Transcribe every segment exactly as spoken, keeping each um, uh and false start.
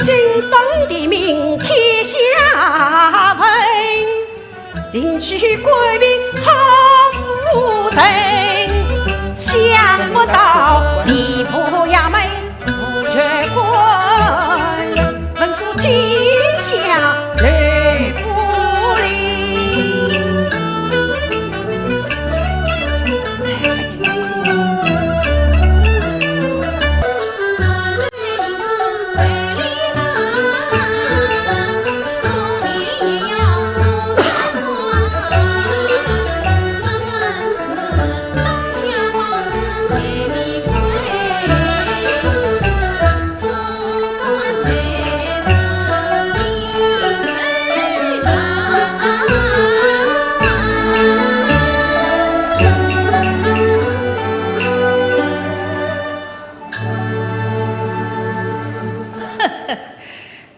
金榜题名天下闻，领取官名好夫人。想不到吏部衙门 无权官，文书进下刘府里。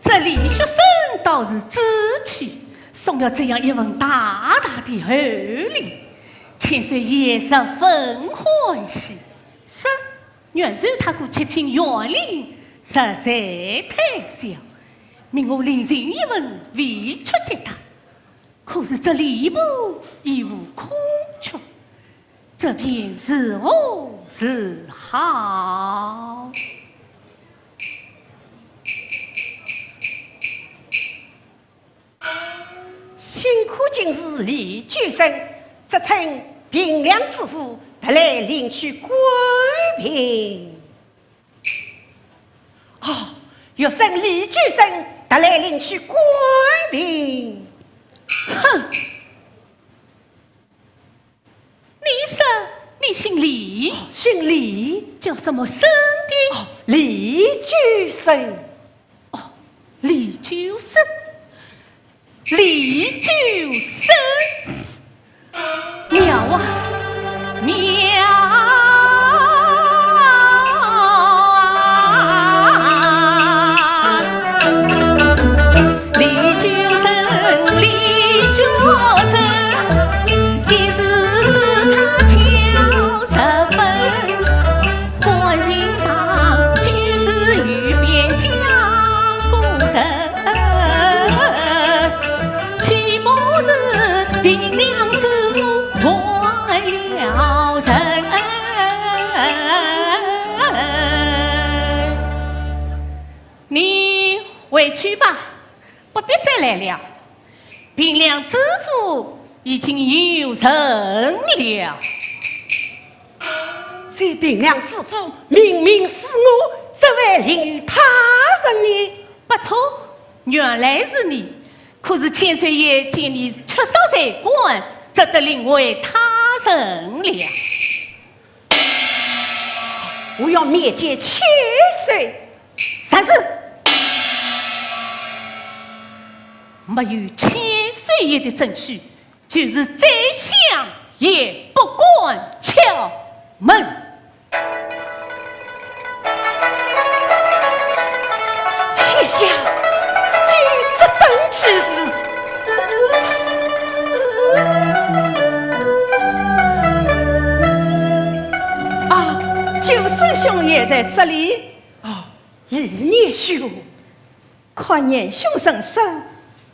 这李学生倒是知趣，送了这样一份大大的厚礼，千岁也十分欢喜。说，原是他个七品园林实在太小，命我另寻一份未出接待。可是这吏部已无空缺， 这便如何是好？辛苦进士李九生，自称平凉知府，特来领取官凭。哦，学生李九生，特来领取官凭。哼！ 你说你姓李？哦，姓李。叫什么生的？哦，李九生。哦，李九生，李九生。妙啊，妙啊！来了，平凉知府已经有人了。这平凉知府明明是我，怎会另有他人呢？不错，原来是你。可是千岁爷见你缺少才干，只得另外他人了。我要面见千岁。 啥事？没有千岁爷的准许，就是宰相也不敢敲门。天下，竟有这等奇事！啊，九师兄也在这里。啊， 二年兄。看年兄神色，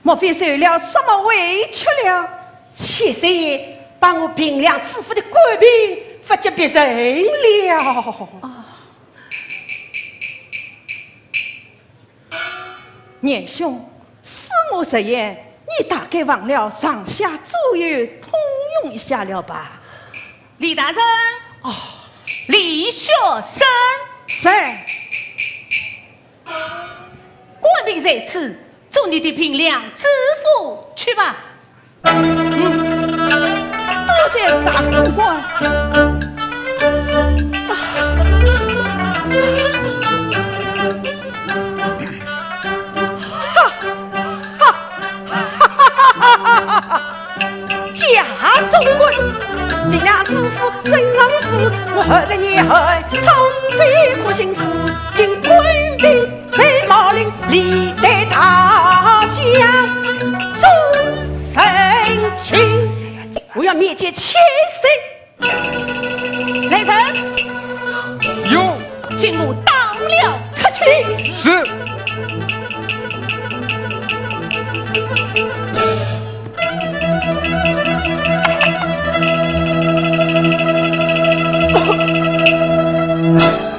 莫非受了什么委屈了？千岁爷把我平凉知府的官凭发给别人了。啊，年兄，恕我直言，你大概忘了上下左右通用一下了吧？李大人。哦。李学生。在。 官凭在此，做你的平凉知府去吧。嗯，多谢大总管。啊，哈，哈，哈，哈，哈，哈，哈。 家中官，平凉知府身上事，我何日也会操这个心思？今官凭被冒领，理得大家众人请。我要面见千岁。来人！有。 将我打了出去。是。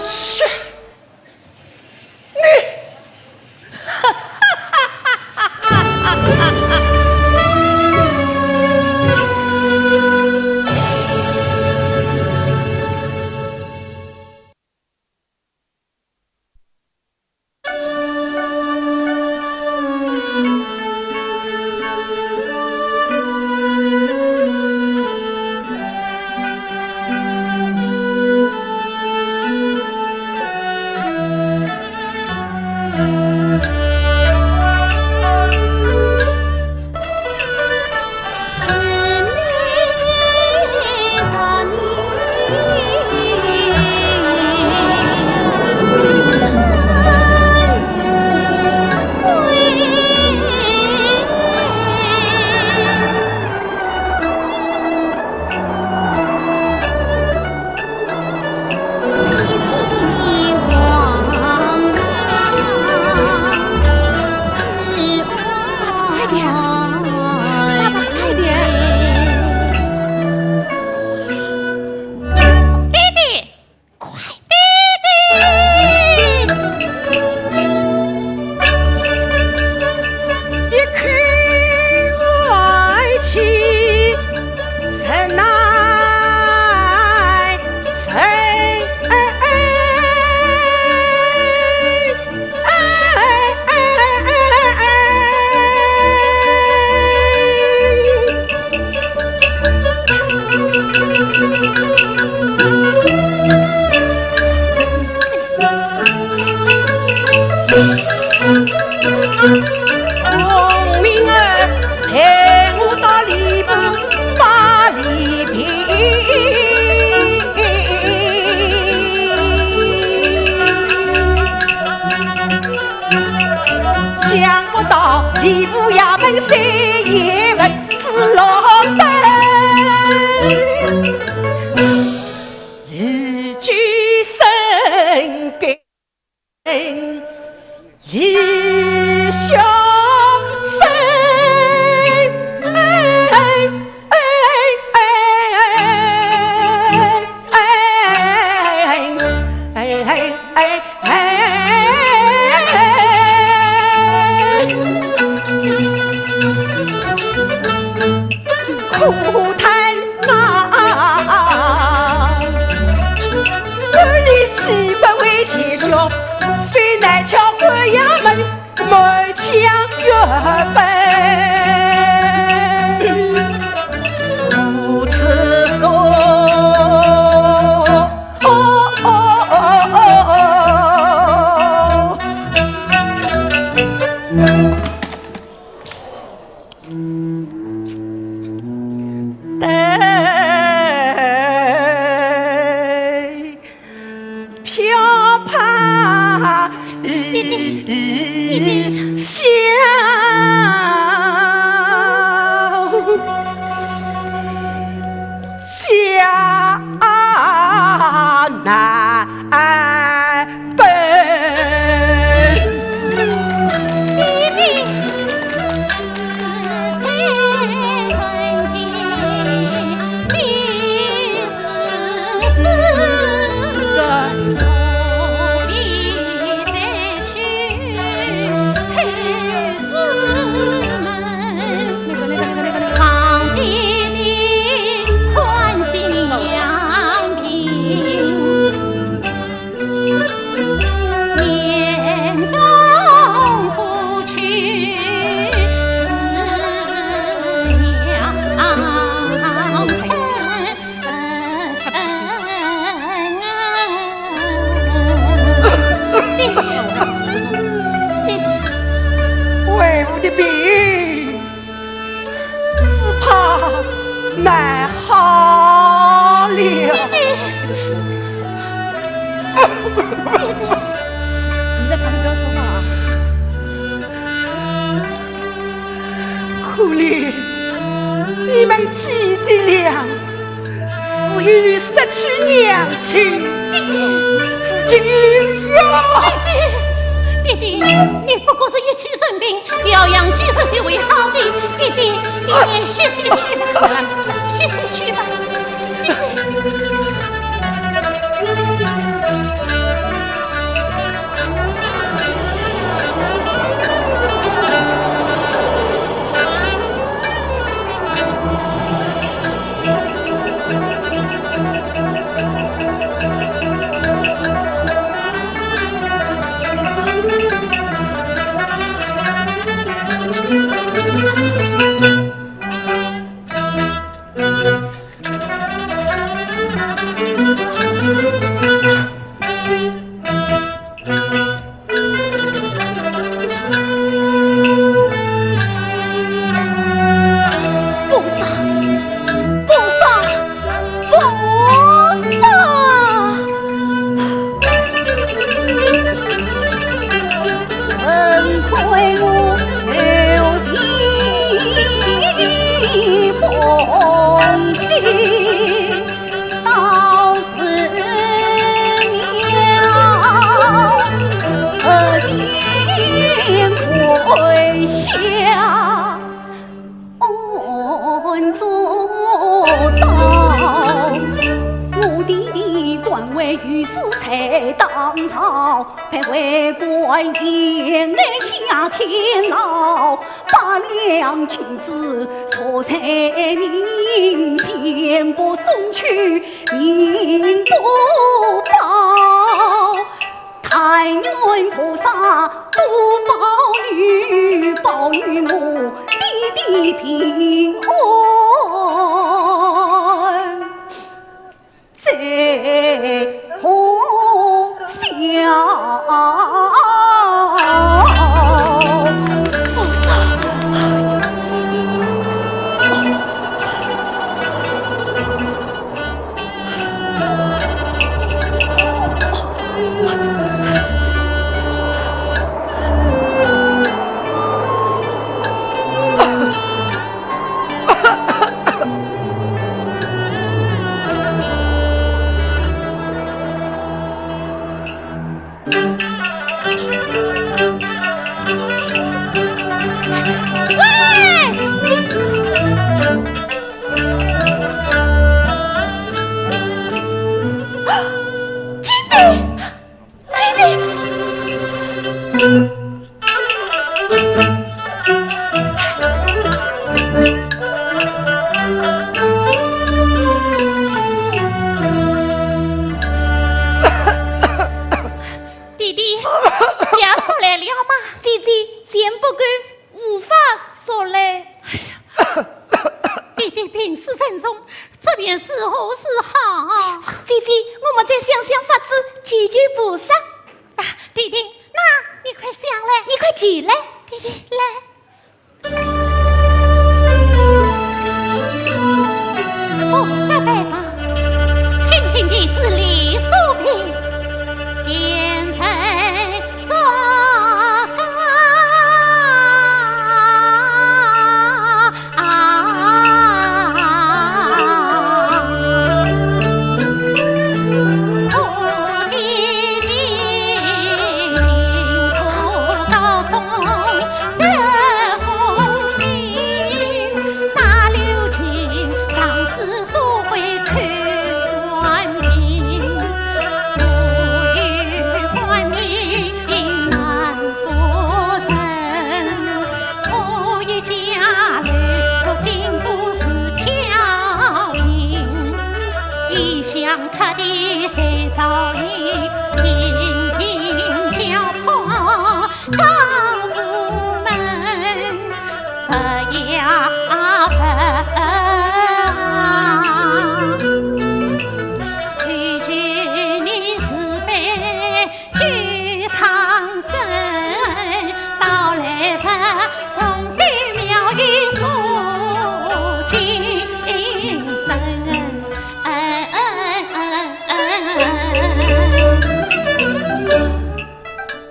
是。你。快点，爸爸，快点！爹爹，快，爹爹！ 一口爱情，人难想不到吏部衙门三爷们是落得日久生根，日久生。相约会，不辞所。哦哦哦哦哦。 对，飘泊一乡，家难 奔。为父的病 只怕难好了。爹爹，你在旁边不要说话啊。可怜你们姐姐俩，死于失去娘亲，如今呀。爹爹，爹爹，你不过是一气生病， 调养几日就会好的，爹爹，爹爹，歇息去吧，歇息去吧。不杀，不杀，不杀！ 弟弟，要出来了吗？姐姐，钱不够，无法说嘞。弟弟病势深重，这便如何是好？姐姐，我们再想想法子，祈求菩萨。啊，弟弟，那你快想来。你快起来。弟弟，来。 菩萨在上，青天弟子李素萍，现在做官啊。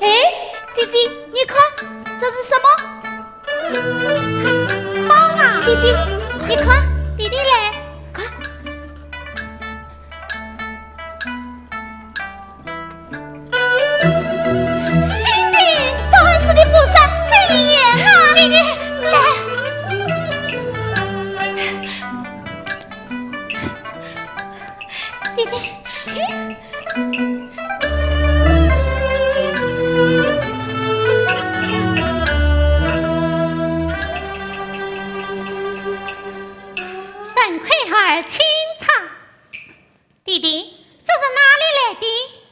哎，姐姐，你看，这是什么？包啊！姐姐，你看。弟弟嘞？看。 金的，大恩师的菩萨，真灵验啊！弟弟，来。弟弟。沈魁儿清唱。 弟弟，这是哪里来的？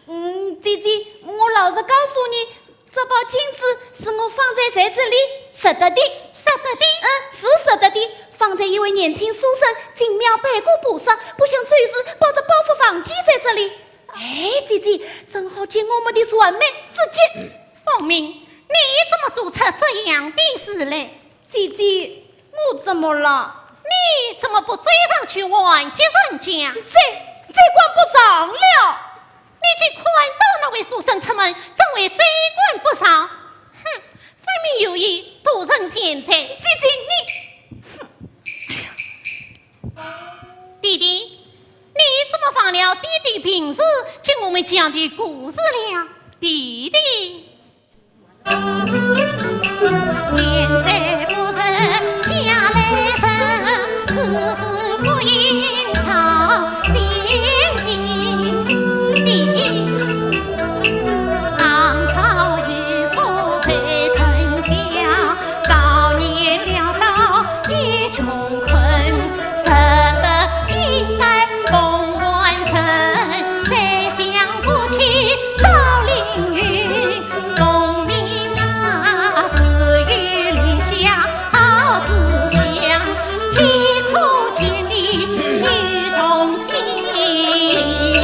嗯，姐姐，我老实告诉你，这包金子是我放在在这里拾得的。拾得的？嗯，是拾得的，放在一位年轻书生进庙拜过菩萨，不想走时把这包袱忘记在这里。哎，姐姐，正好借我们的船尾之急。凤鸣，你怎么做出这样的事来？ 姐姐，我怎么了？你怎么不追上去还给人家？这，这管不上了。你既看到那位书生出门，怎会这管不上？哼，分明有意夺人钱财。姐姐，你，哼，哎呀。弟弟，你怎么忘了爹爹平时给我们讲的故事了？弟弟。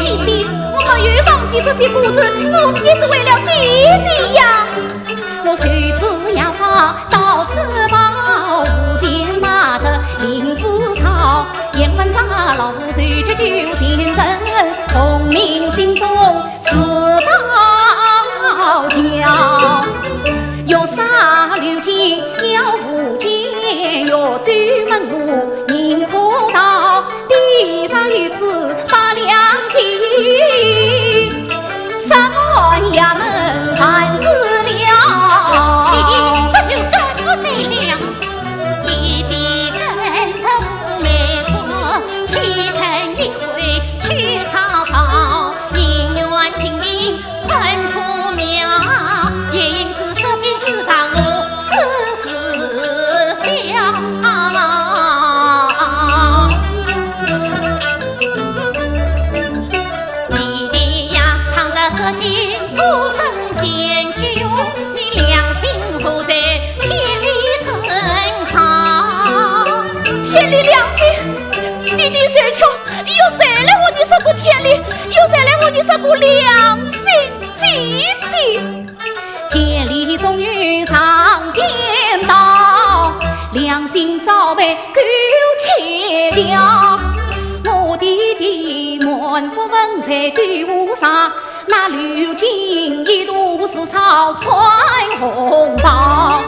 姐姐，我没有忘记这些故事，我也是为了爹爹呀。 弟弟，这就更不对了。这个良心姐姐。天理总有上天道，良心早被狗吃掉。我爹爹满腹文才都无啥，那刘金一度是草船红包。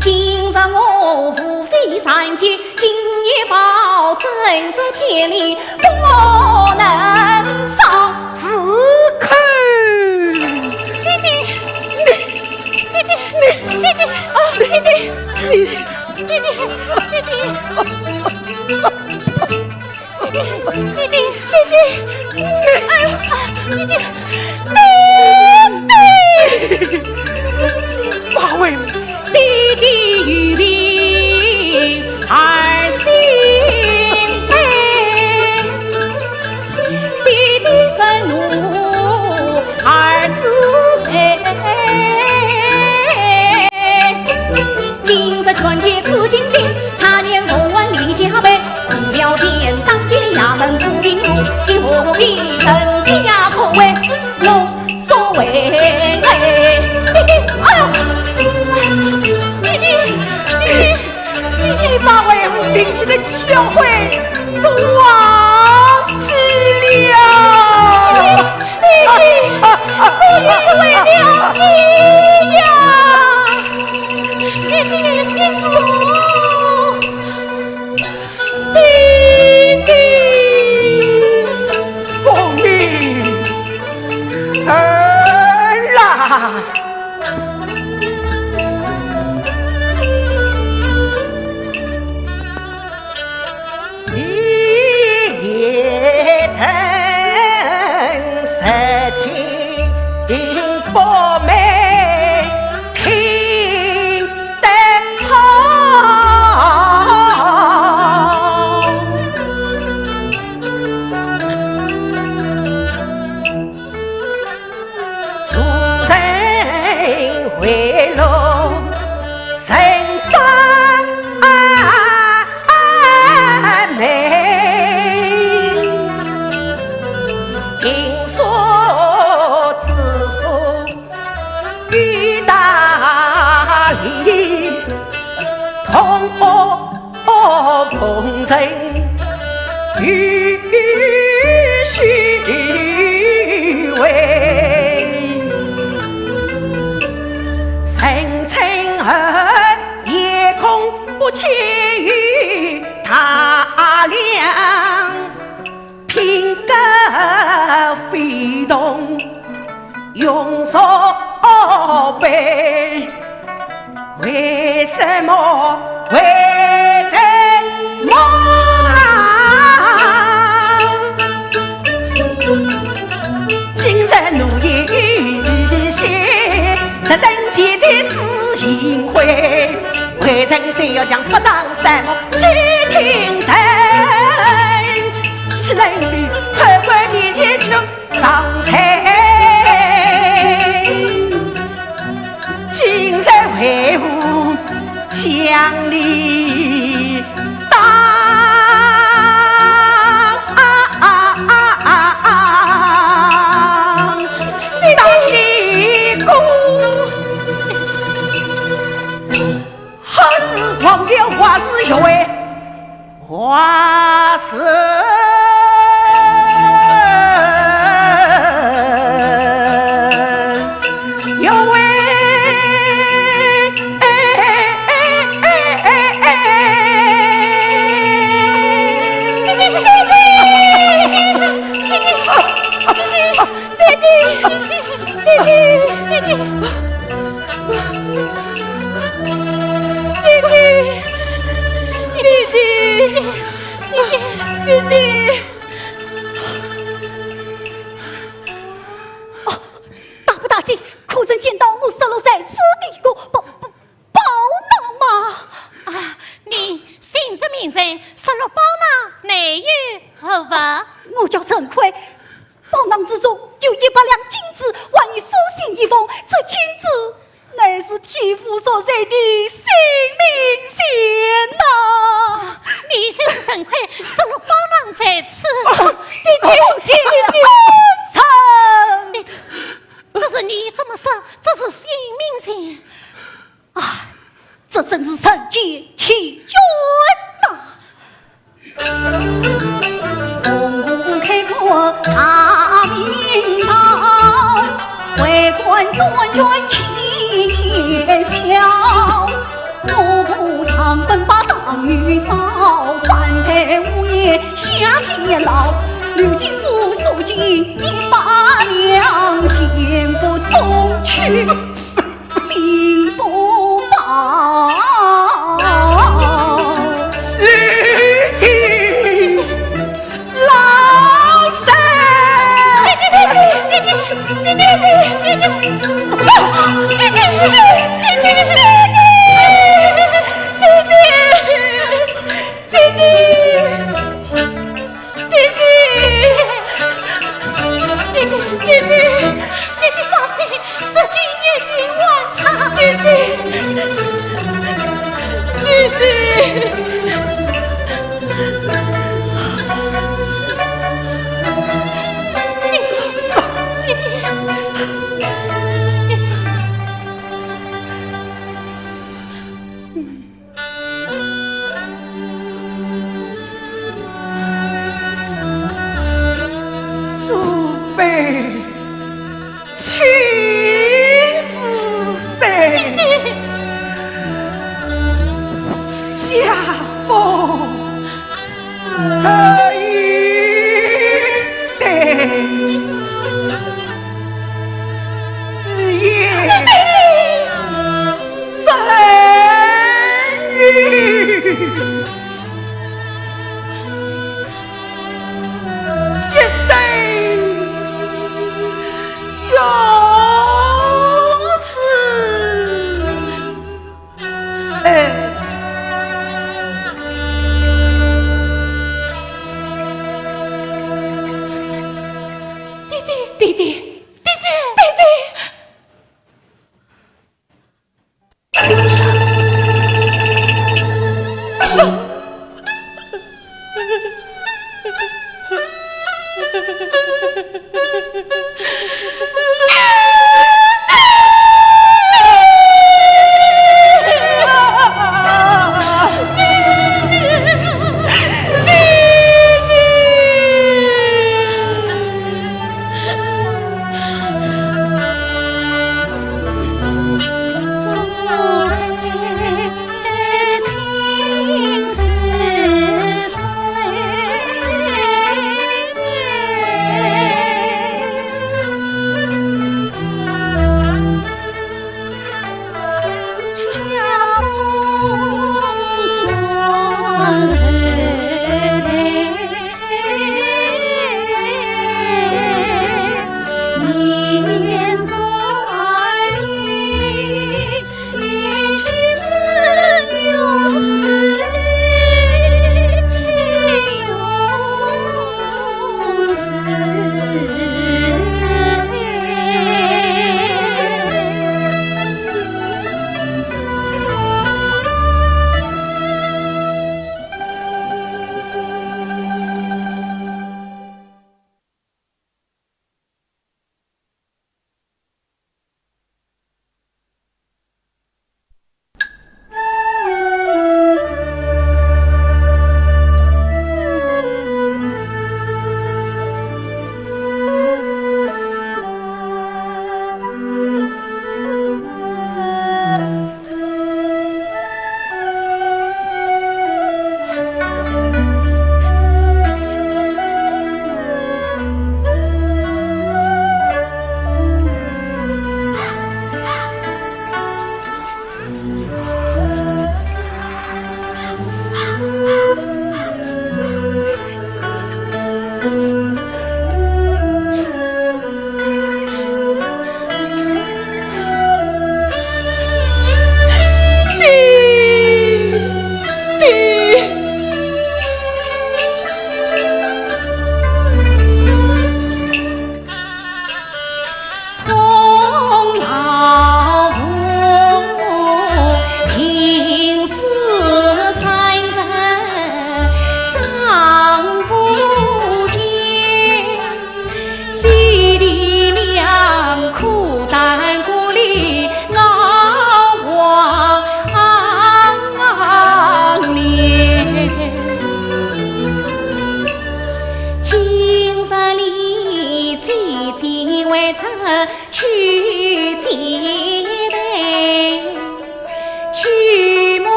今日我无非三件，今夜保证是天理不能少。住口！爹爹，爹爹，爹爹，爹爹，啊，爹爹，爹爹，爹爹，爹爹。爹爹，爹爹，爹爹，哎呦，啊，爹爹，爹爹。八位，爹爹有病儿心悲，爹爹生怒儿子谁？今日权且紫禁令，他年奉还李家呗。 不了钱当街衙门不平路，你何必人家可为我不为哎？哎呦，你你你你把为父平时的教诲都忘记了。你你我也为了你呀，你你辛苦。 爹爹，奉命而来。一人十斤薄面 拼得好。出城回路人张 妹，听说知书有道理，同我奉承有虚伪，人称二 眼空不见有大量，品格非同庸俗辈，为什么？为什么啊？今日奴有一些，实在姐姐是幸会。 为人只要讲不上什么，只听真。岂能与客官面前去上台？今日为父讲理当，当理过。 还是王爷，还是岳飞，还是岳飞。爹爹，爹爹，爹爹，爹爹。 爹爹，爹爹，爹爹。哦，大伯大姐，可曾见到我失落在此地个宝，宝，宝囊吗？啊，你姓甚名谁，失落宝囊，来由何物？我叫陈慧， 宝囊之中有一百两金子，还有书信一封，这金子乃是天父所赐的性命钱呐。你就是陈慧，失落宝囊在此。爹爹，爹爹，爹爹。这是你怎么说？这是性命线。唉，这真是人间奇冤呐！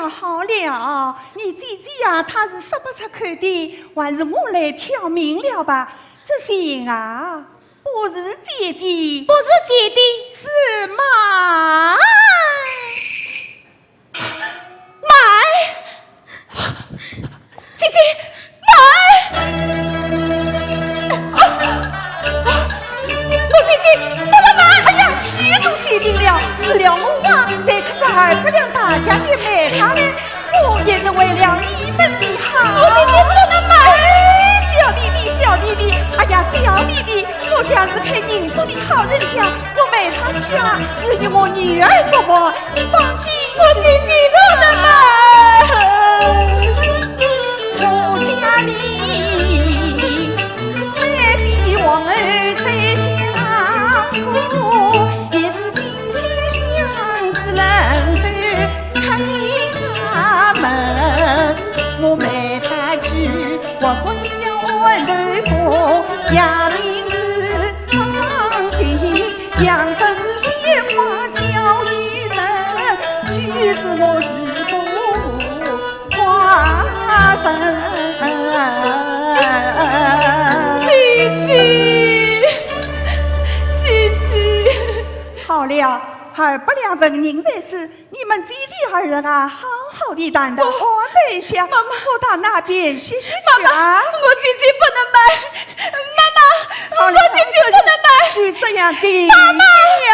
好了，你姐姐呀，她是说不出口的，还是我来挑明了吧。这些啊，不是借的。不是借的。是买。买？ 姐姐，慢！我姐姐，不能慢！哎呀，谢都谢定了，除了我啊，谁肯在二百两大价钱卖她嘞？我也是为了你们的好。我姐姐不能慢！哎，小弟弟，小弟弟，哎呀，小弟弟，我家是开银铺的好人家，我卖她去啊，是与我女儿作伴，你放心。 我姐姐不能卖。我家里太妃皇后太相府，也是金钱箱子能够看他们。我卖她去，我不要安头婆，也明知 方卿养得鲜花娇与人，岂知我是个寡人。姐姐，姐姐。好了，二百两纹银在此， 你们姐弟二人啊，好好地谈谈，哦，安排一下，妈妈。我到那边歇歇去啊。妈妈，我姐姐不能卖，妈妈，好了，我姐姐不能卖。是这样的。妈妈，呀。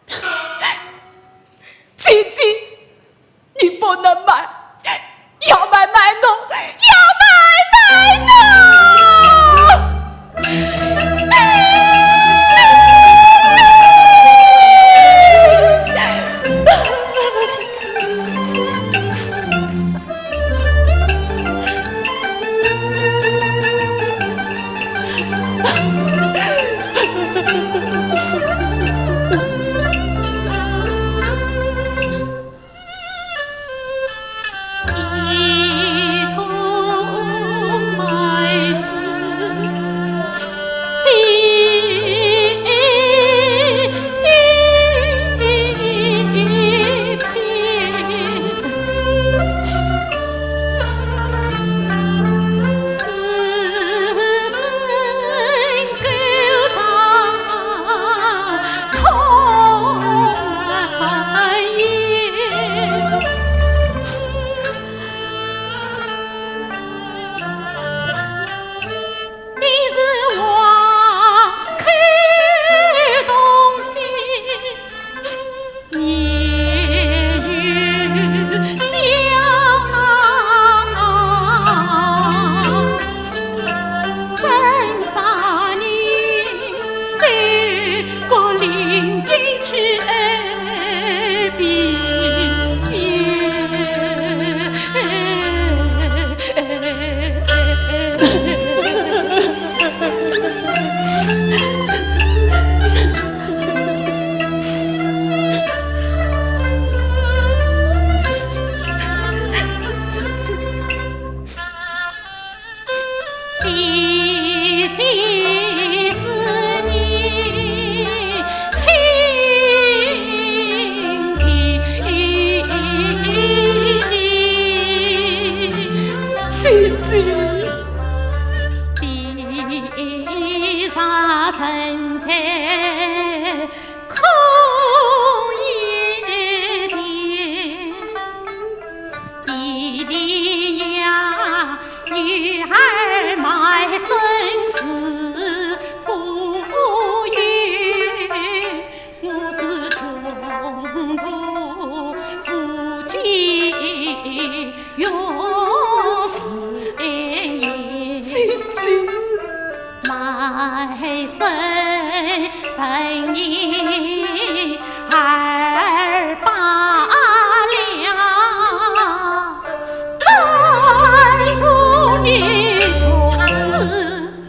妈妈，姐姐， 你不能卖，要卖卖我，要卖卖我！姐姐。 姐姐。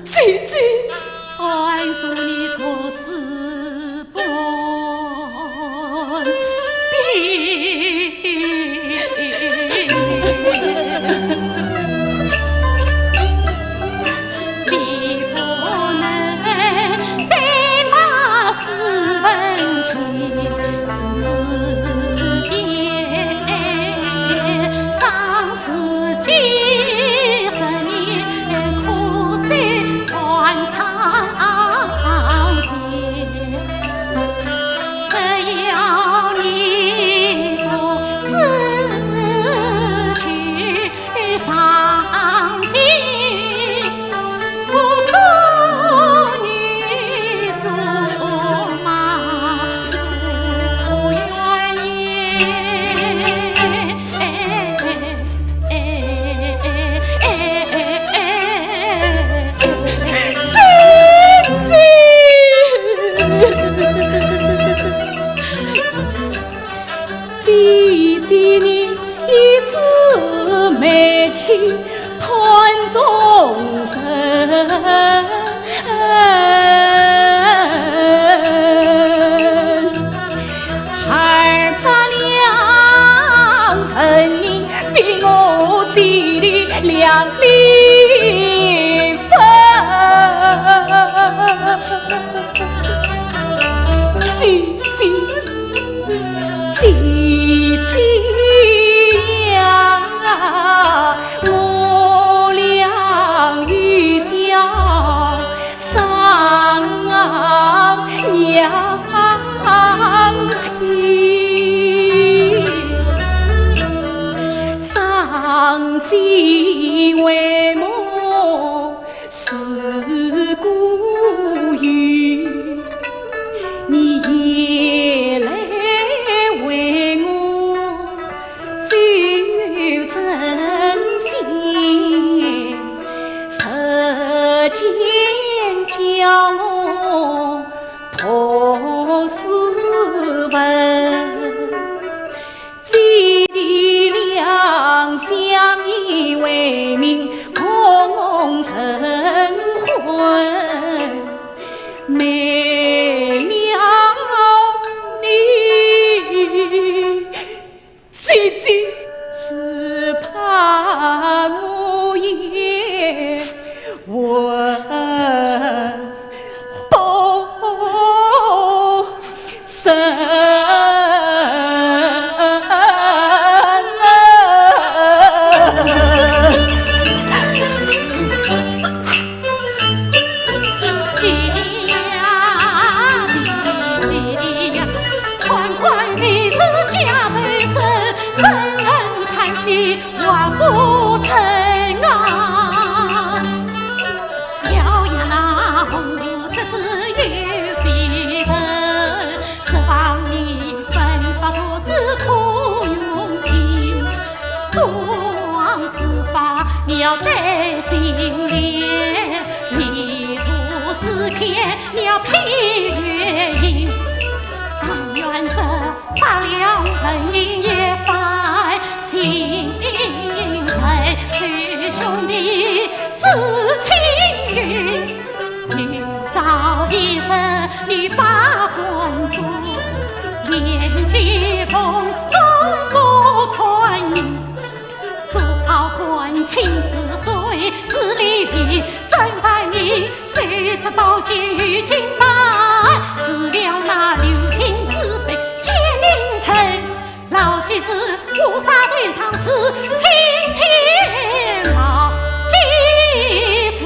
姐姐。 你不能再把诗文看众生。二八两分银，比我千里两里分。姐姐，姐姐呀，我俩有孝商量情。张姐为母 是孤影，你也来为我救真心，时间叫我读诗文。 姐弟两相依偎，共成婚，美妙你姐姐只怕我也闻 不生。弟弟呀，弟弟呀，看看你自家在身，怎能叹息 望不成啊。咬牙那红布折枝又飞头，指望你奋发图纸可用心。双丝发要带心连，迷途诗篇要配乐音。但愿这 八两纹银也翻新色，弟兄弟知情云。明朝一日你把官做，年纪逢东吴团圆。做好官亲似水，是礼仪，真待你。 手执宝剑御金牌，除了那鎏金之辈皆名臣，老几子乌纱头上是青天毛几子。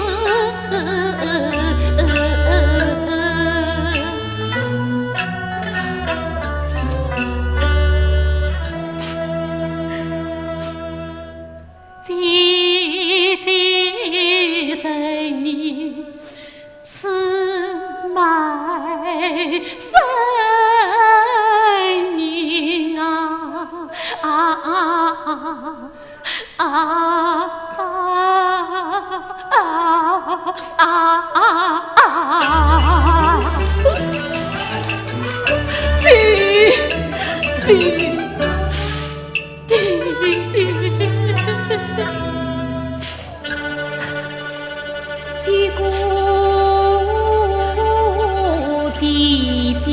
姐姐人人 是卖身人啊，啊，啊，啊，啊，啊，啊。姐，姐。 谢过姐姐。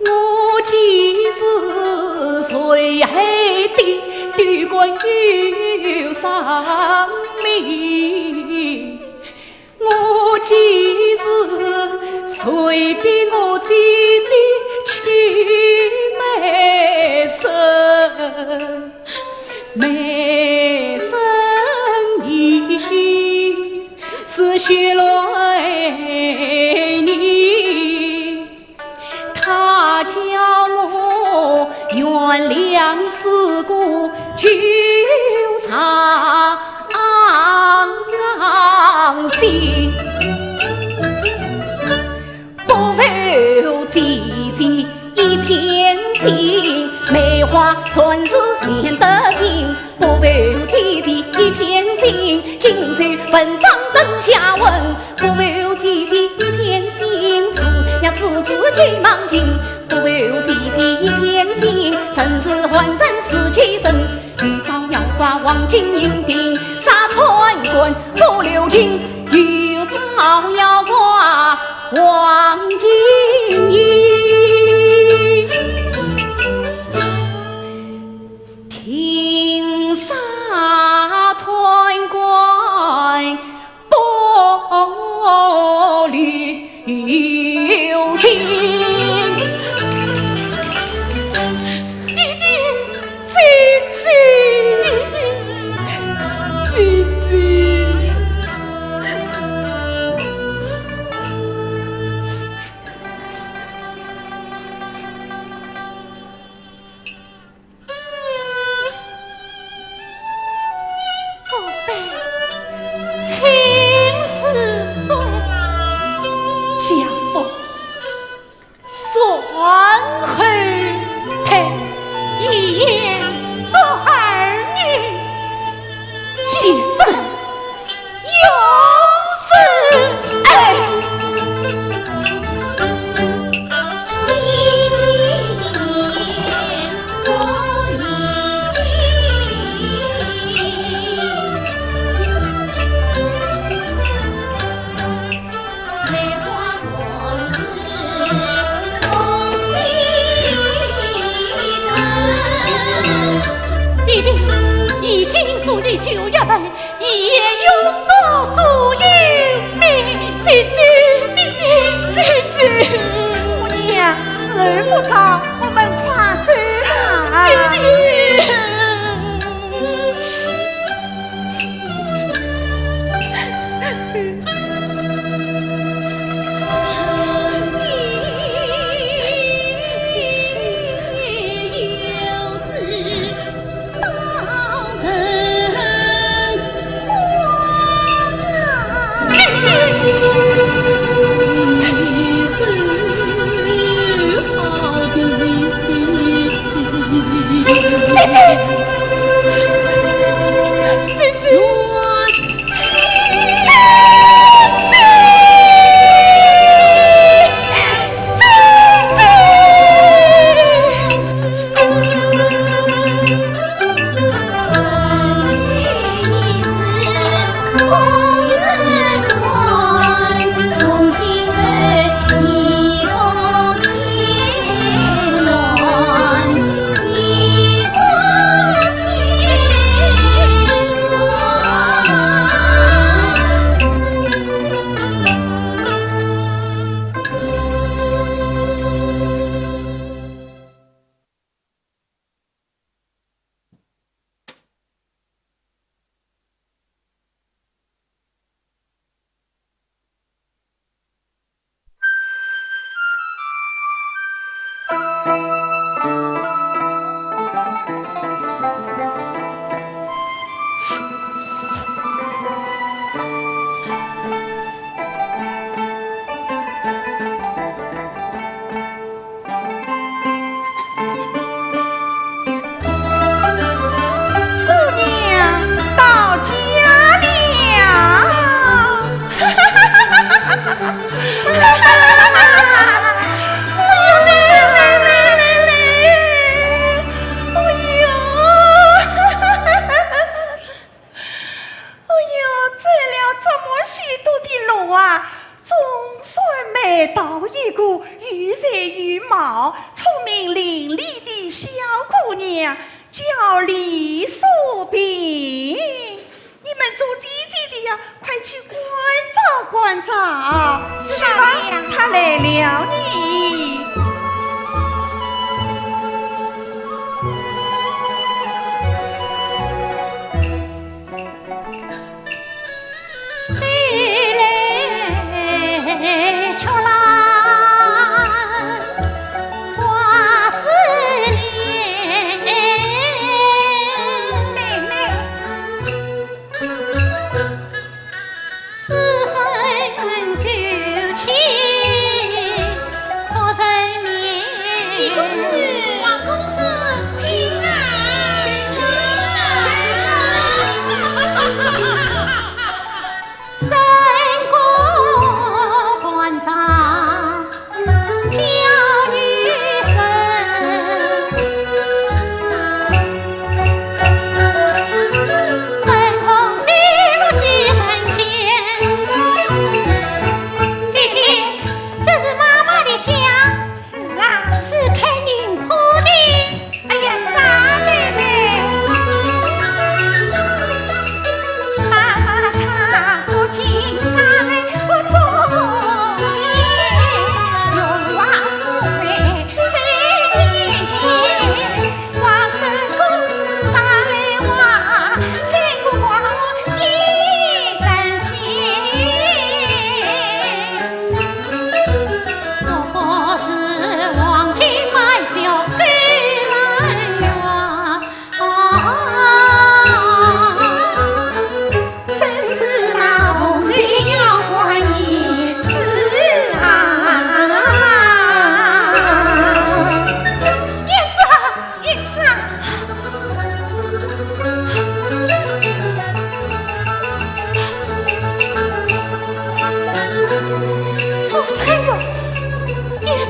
我既是谁害的，都怪有伤命。我既是谁比我姐姐去卖身，卖身你是血泪你。 他叫我原谅自古旧啊，啊，啊，姐，不负姐姐一片心，梅花全是莲得情，不负姐姐一片心，锦绣文章灯下闻，不负姐姐一片心，字呀字字皆忘情，不负姐姐一片心，盛世欢声四季声。 一朝要挂黄金银锭，杀贪官不留情。一朝要挂黄金银锭，杀贪官 不留情。爹爹，姐姐，姐姐。 祖辈，请恕罪。家父，善后退，一言作儿女一生 永世恩。爹爹，已经是你九月份，一言永作所有命。姐姐，爹爹，姐姐。姑娘，时候不早，我们快走吧。爹爹。姑娘到家了。哎呦，来来来来来，哎呦。 哎呦，走了这么许多的路啊，总算觅到一个有才有貌、聪明伶俐的小姑娘，叫李素萍。你们做姐姐的呀，快去关照关照。是吧？去吧，她来了呢。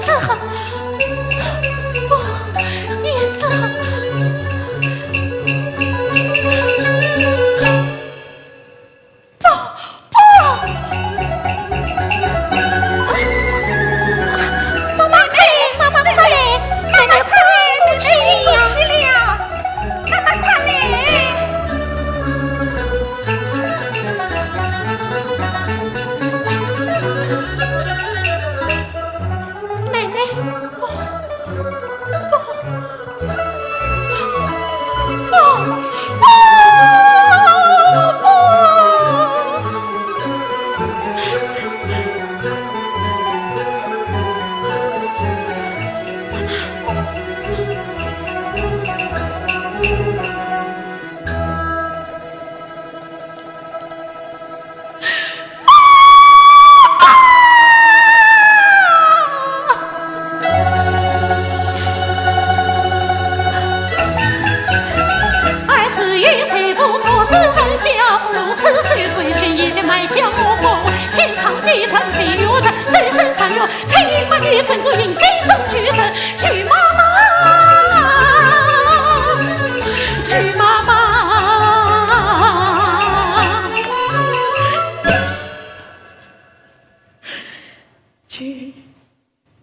子，不，胭脂，不，不。妈妈快来，妈妈快来，妹妹快来，我去了，我去了，妈妈快来。 妹妹，不，不，不，不，不。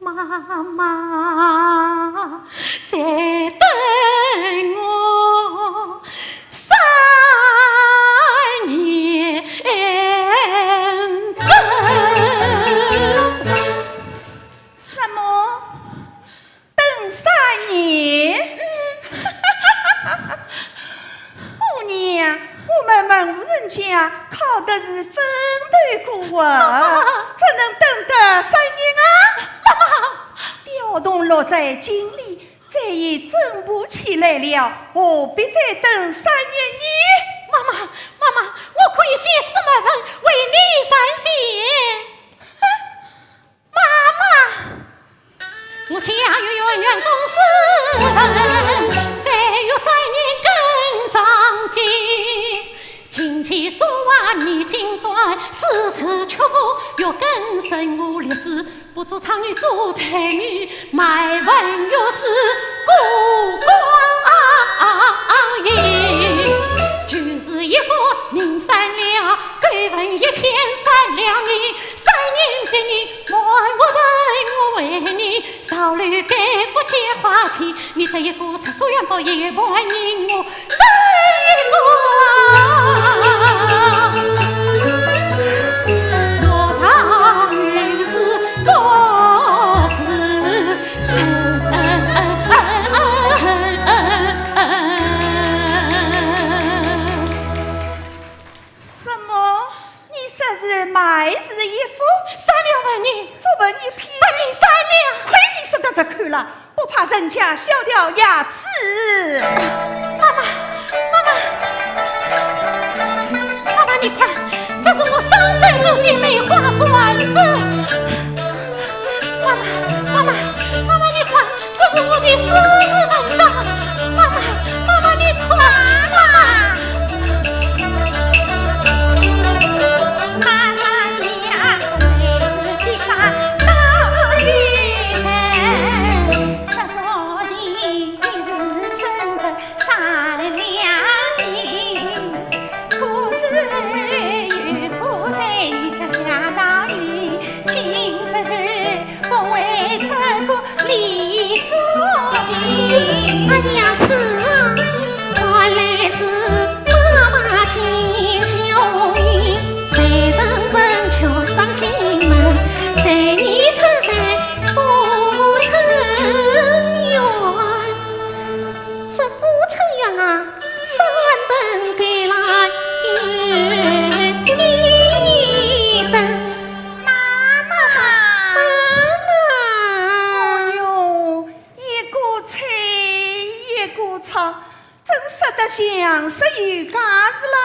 妈妈再等我三年整。什么？等三年？姑娘，我们门户人家靠的是风头过活，怎能等得三年啊？妈妈，调动落在京里，再也整不起来了，何必再等三年呢？妈妈，妈妈，我可以写书墨文为你传信。哼，妈妈，我家有远远公事，再有三年更长期。琴棋书画你尽专，诗词曲赋又更深，我立志 不做状元做才女，卖文学诗，过光阴。就是一个人善良，狗闻一片善良言，三年之内，满屋的我为你，少留给国家话题，你得一个十足元宝也不应我。 什么？你说是卖字一幅？三两白银。作文一篇？白银三两。亏你说得出口了。 不怕人家笑掉牙齿。妈妈，妈妈，妈妈，你看，这是我上山书写梅花篆字。妈妈，妈妈，妈妈，你看，这是我的诗词文章。妈妈，妈妈，你看，妈妈。哎呀，是啊。这富春院啊，三等给来一等。妈妈，妈妈。哎哟，一个吹一个唱，真说得像是有家事啦。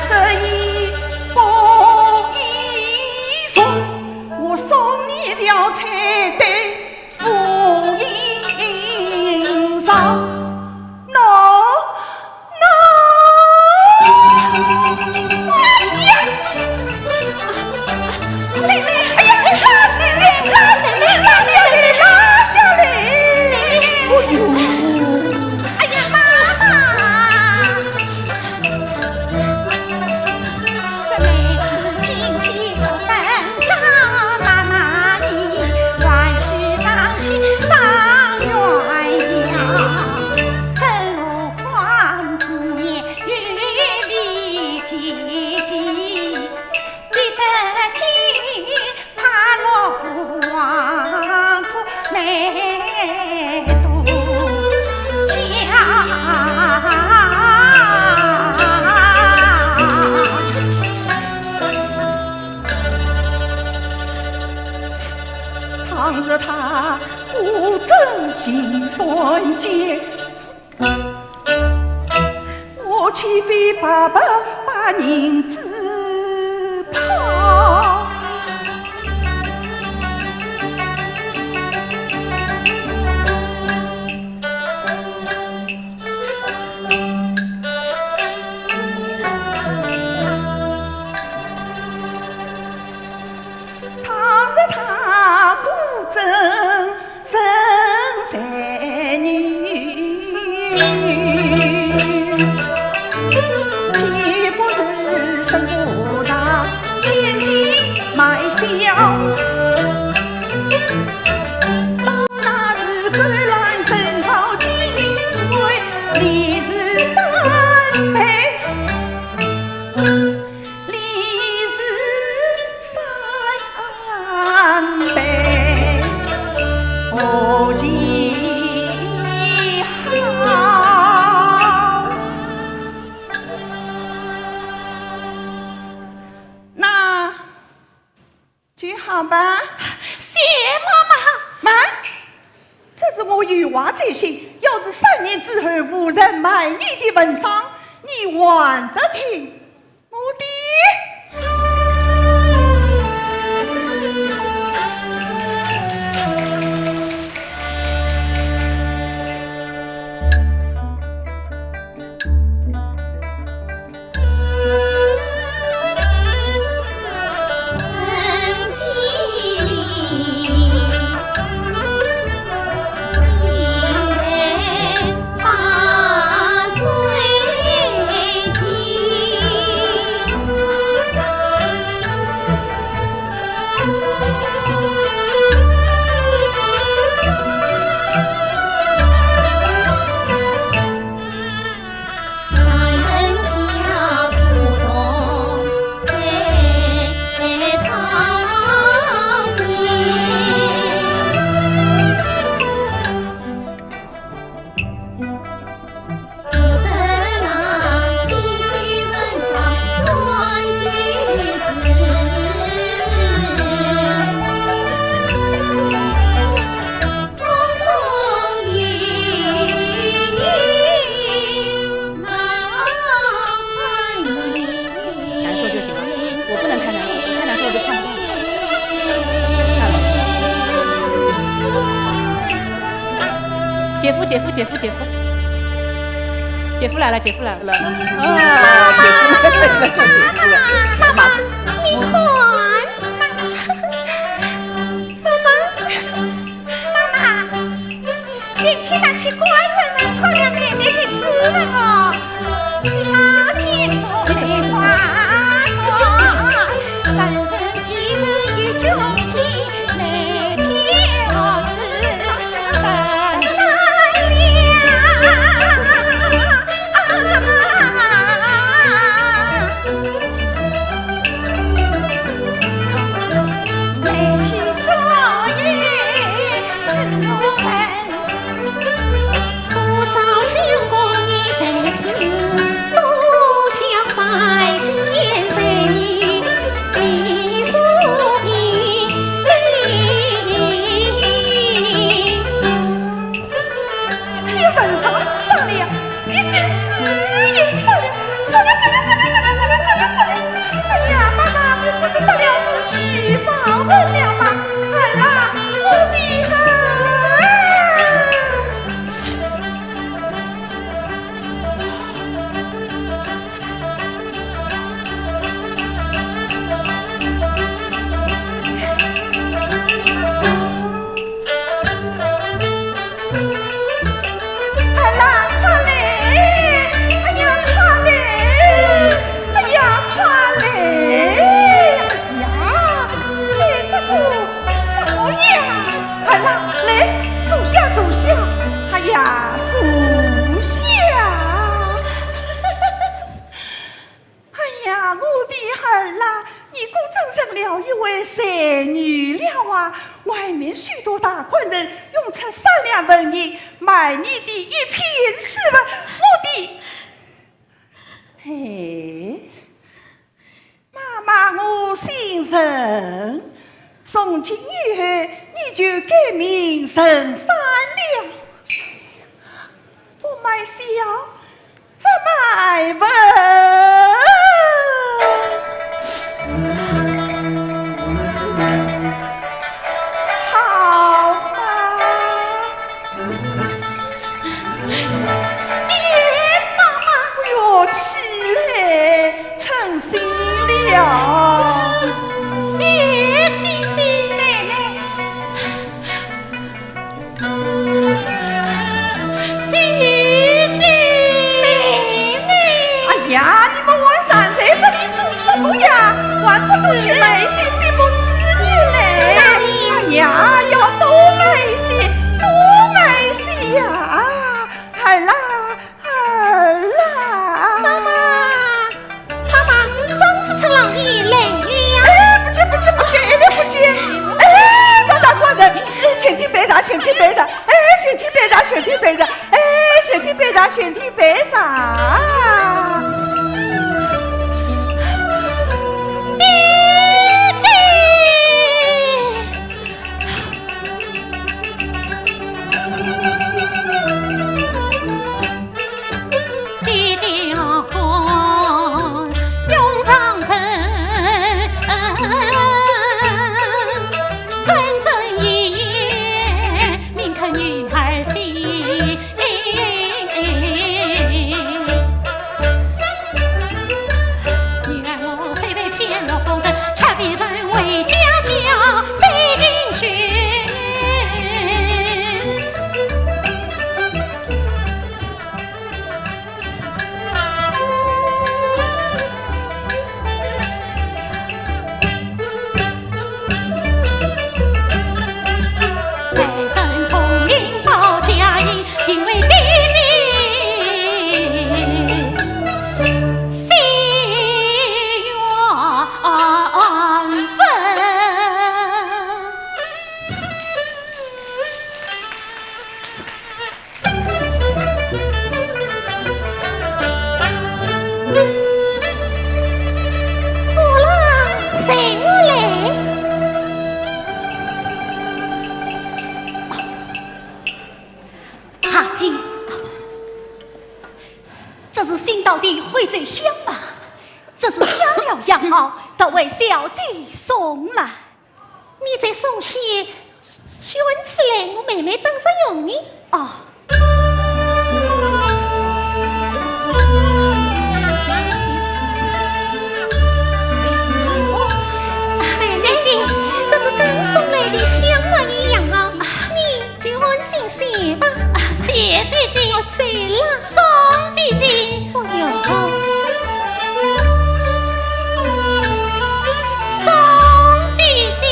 这一步一送，我送你条彩带，无影上。喏，喏。哎呀！ 妹妹，哎呀，拉妹妹，拉妹妹，拉下来，拉下来。哎呦。哎呀，妈妈。这妹子心急如焚呀，妈妈你还需上西方鸳鸯，更何况姑爷有礼节。 你得见快乐光顾美杜鹃。倘若他不真心断绝， 我岂非白白把银子抛？倘若他果真 人才女，岂不是身不大，千金买笑？到那时，敢来人道金贵，你是三陪。 你是三杯，何其好。那就好吧。谢妈妈。慢，这是我有话在先，要是三年之后无人买你的文章，你还得听 我的。难受就行了，我不能太难受，我太难受我就看不到。看了。姐夫，姐夫，姐夫，姐夫，姐夫来了，姐夫来了。啊，姐夫来了，叫姐夫了。妈妈，你看，妈妈，妈妈。 今天那些官人们看了妹妹的诗文哦，既高见重，悲花重。本人既然有穷尽，妹妹何止十三两。话，外面许多大官人用出三两纹银买你的一片诗文，我的，哎，妈妈，我姓陈，从今以后你就改名陈三了。我买笑， 怎么问？好吧。谢妈妈。我要起来称亲了。谢姐姐。妹妹。 姐姐。妹妹。哎呀，你们还站在这里做什么呀？还不出去买些闭目之物来？是哪里？哎呀，要多买些，多买些呀！儿啦，儿啦！妈妈。 妈妈，张子成老爷来了。哎，不见，不见，不见，一律不见。哎，张大官人，哎，全体备上，全体备上。哎，全体备上，全体备上。哎，全体备上，全体备上。爹爹。 爹爹啊，永长城，真正一夜，名刻女儿心。女儿我虽被骗了风尘，却未曾为家家背尽血。 待等功名报家业，定为爹爹心愿分。 好了，随我来。阿金，这是新到的徽州香吧？这是佳料样貌，特为小姐送来。 你再送些宣纸来，我妹妹等着用呢。哦。哎呀，姐姐，这是刚送来的香丸一样啊，你就安心些吧。啊，谢姐姐。我走了。送姐姐。 哎呦，送姐姐。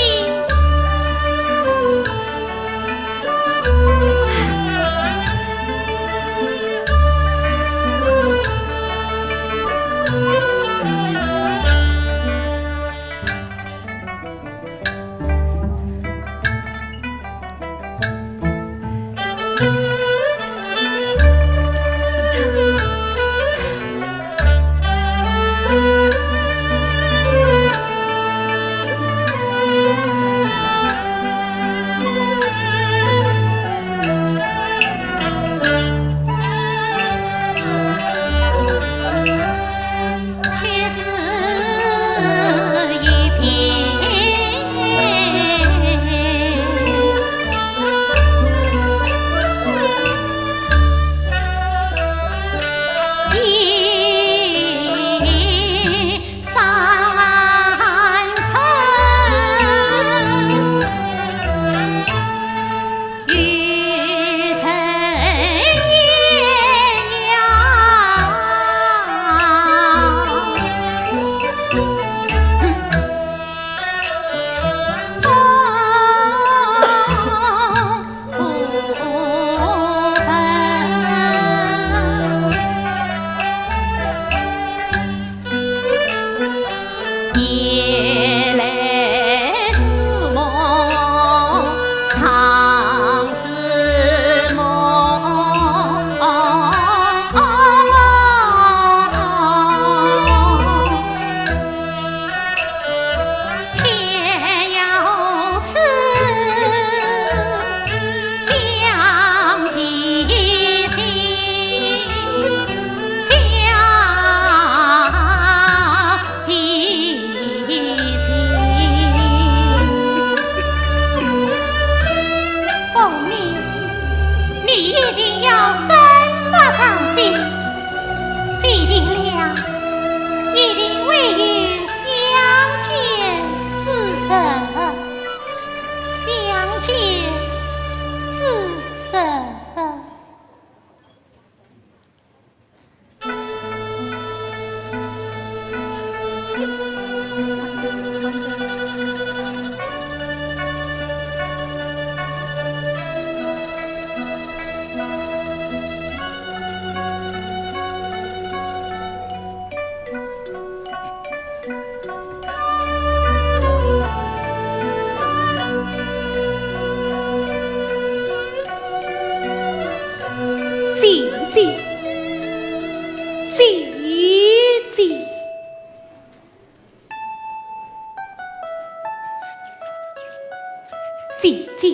姐姐，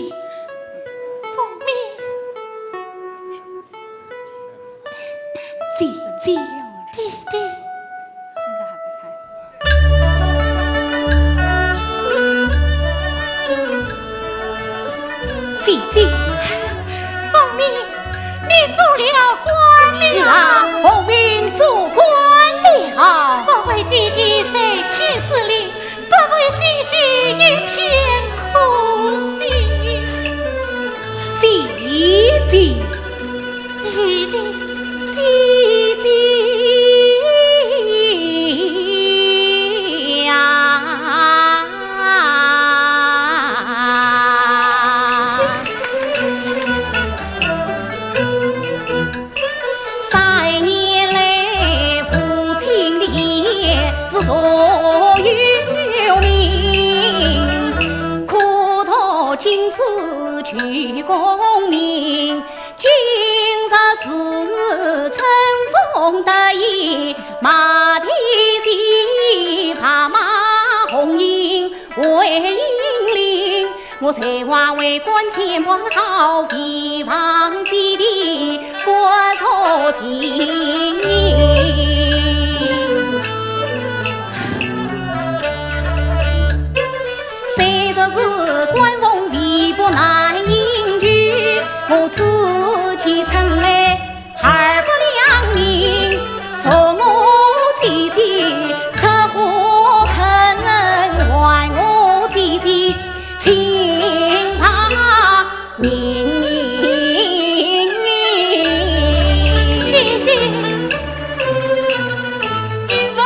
凤鸣，姐姐，弟弟。姐姐，凤鸣，你做了官了。是啊，凤鸣做官了。不违爹爹在天之灵，不违姐姐一片可惜。姐姐，弟弟，姐姐呀。 三年来父亲的是座有名，苦读经史求功名，今日是乘风得意，马蹄疾，白马红缨为引领。 我才华为官前报到，未忘记的国族情。虽说是官封微薄难应求，我自己称来 二百两银，送我姐姐，出火坑还我姐姐清白命。姐姐，凤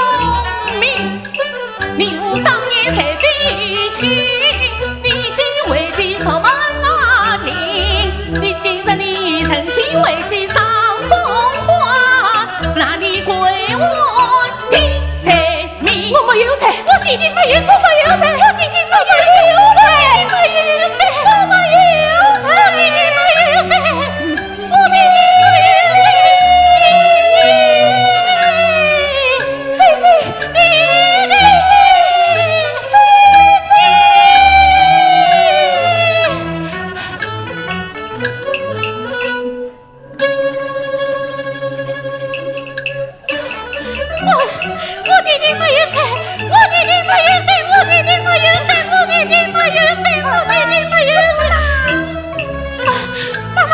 鸣。 你我当年在非亲，你竟为妻做梦啊听，你今日你成亲为妻赏风花，那你归我的罪名。我没有罪，我弟弟没有罪，没有罪，我弟弟没有罪，没有罪，我没有罪，我弟弟没有罪。 我，我弟弟没有罪，我弟弟没有罪，我弟弟没有罪，我弟弟没有罪，我弟弟没有罪。啊，妈妈，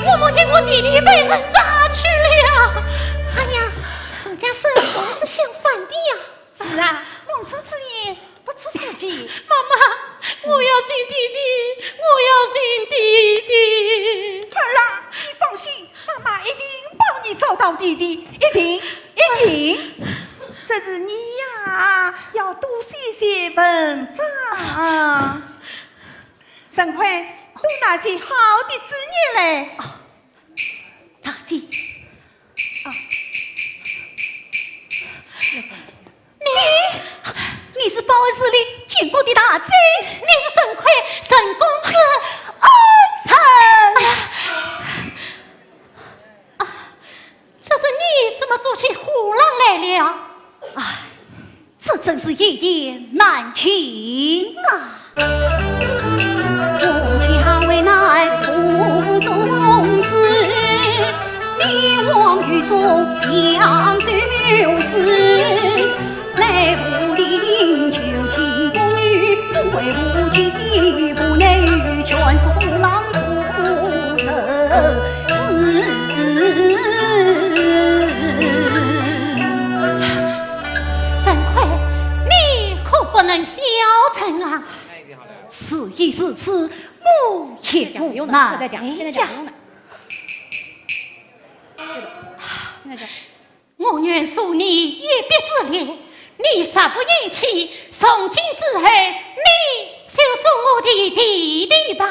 我梦见我弟弟被人抓去了。哎呀，人家沈公是相反的呀。是啊，弄出此言不出所的。妈妈，我要寻弟弟，我要寻弟弟。儿啊，你放心， 妈妈一定帮你找到弟弟，一定，一定。只是你呀，要多写些文章。沈魁，多拿些好的字眼来。哦，大姐。啊。 你，你是报恩寺里见过的大姐？你是沈魁，沈公子。恩人。啊，这是你怎么做起虎狼来了？唉，这真是一言难尽啊。 沈魁，你可不能消沉啊！事已至此，我也无奈呀。现在讲，不用了，现在讲，不用了。现在讲。 我愿助你一臂之力，你若不嫌弃，从今之后，你就做我的弟弟吧。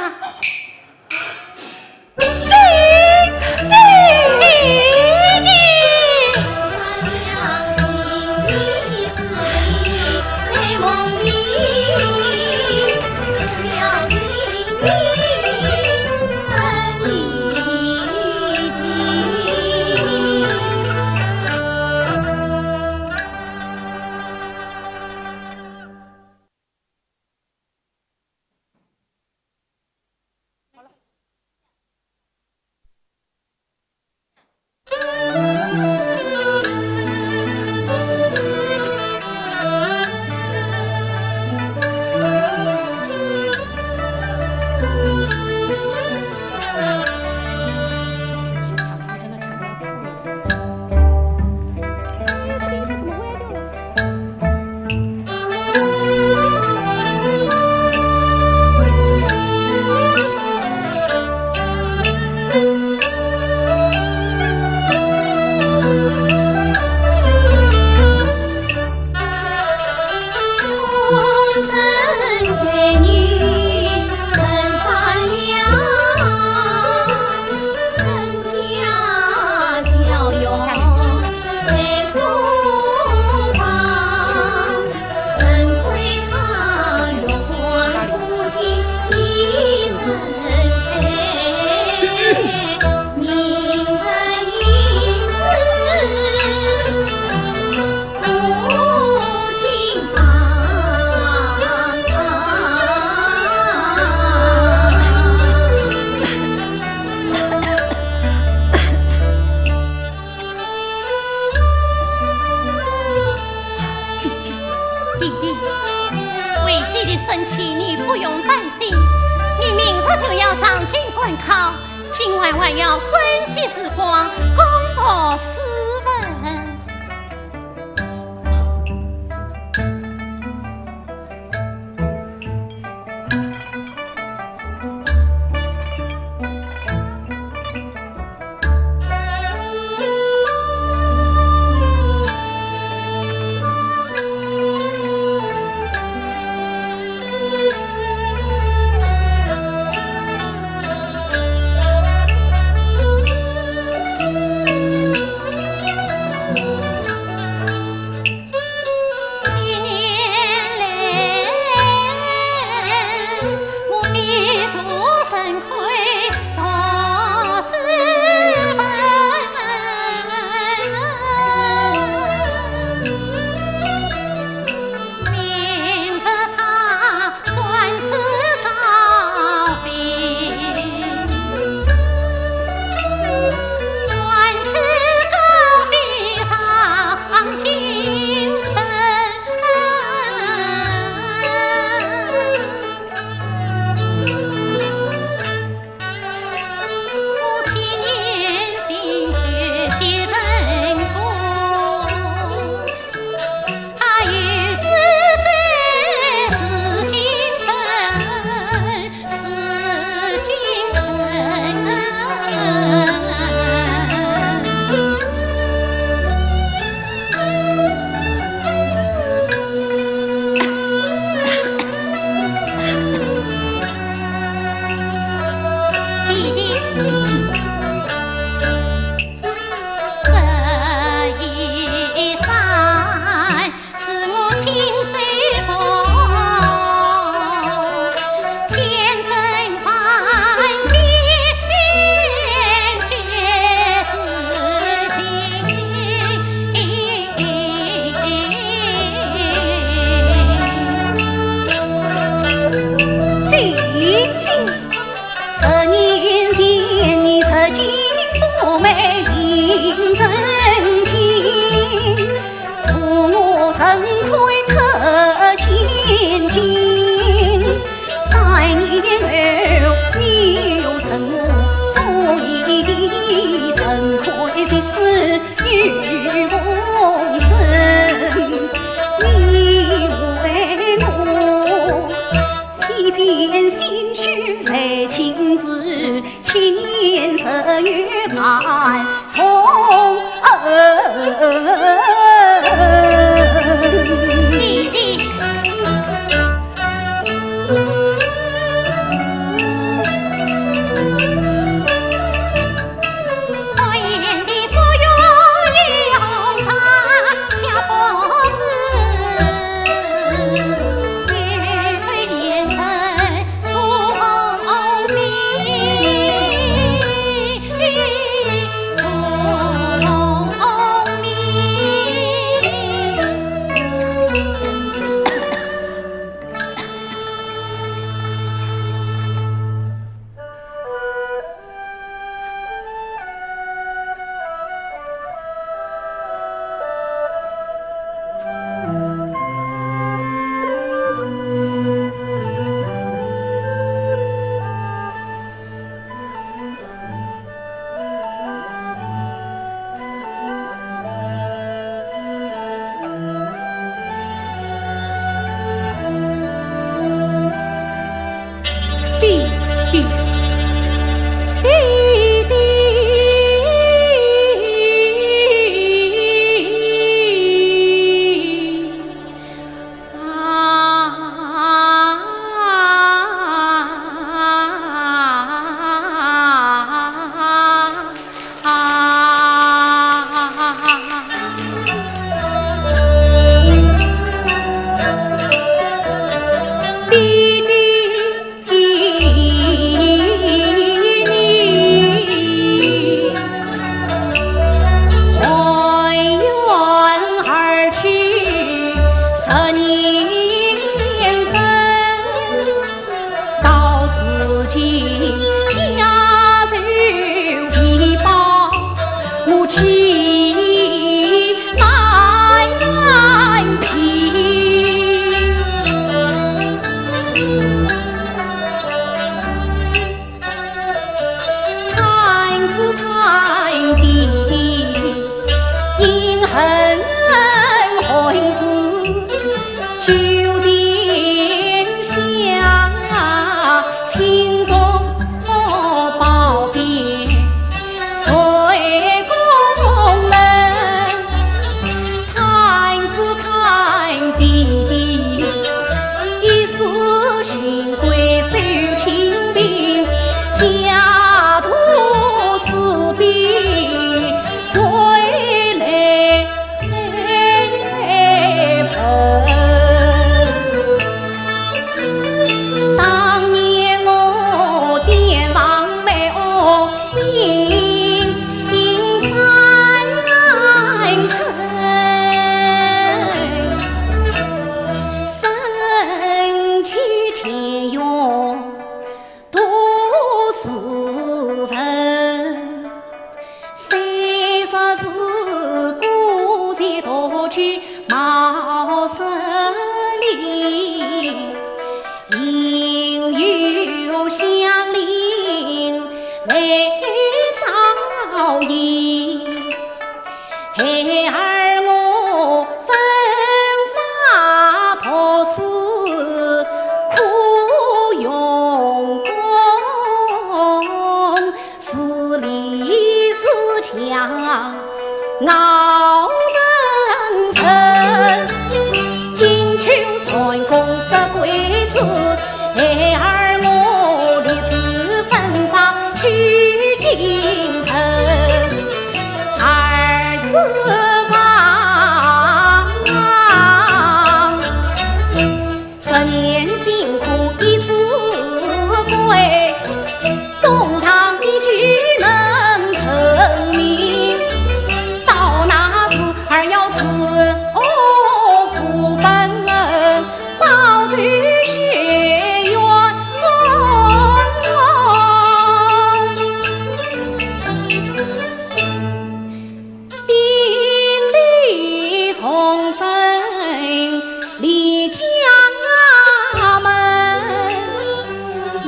就要上京赶考，今晚还要珍惜时光，攻读诗文。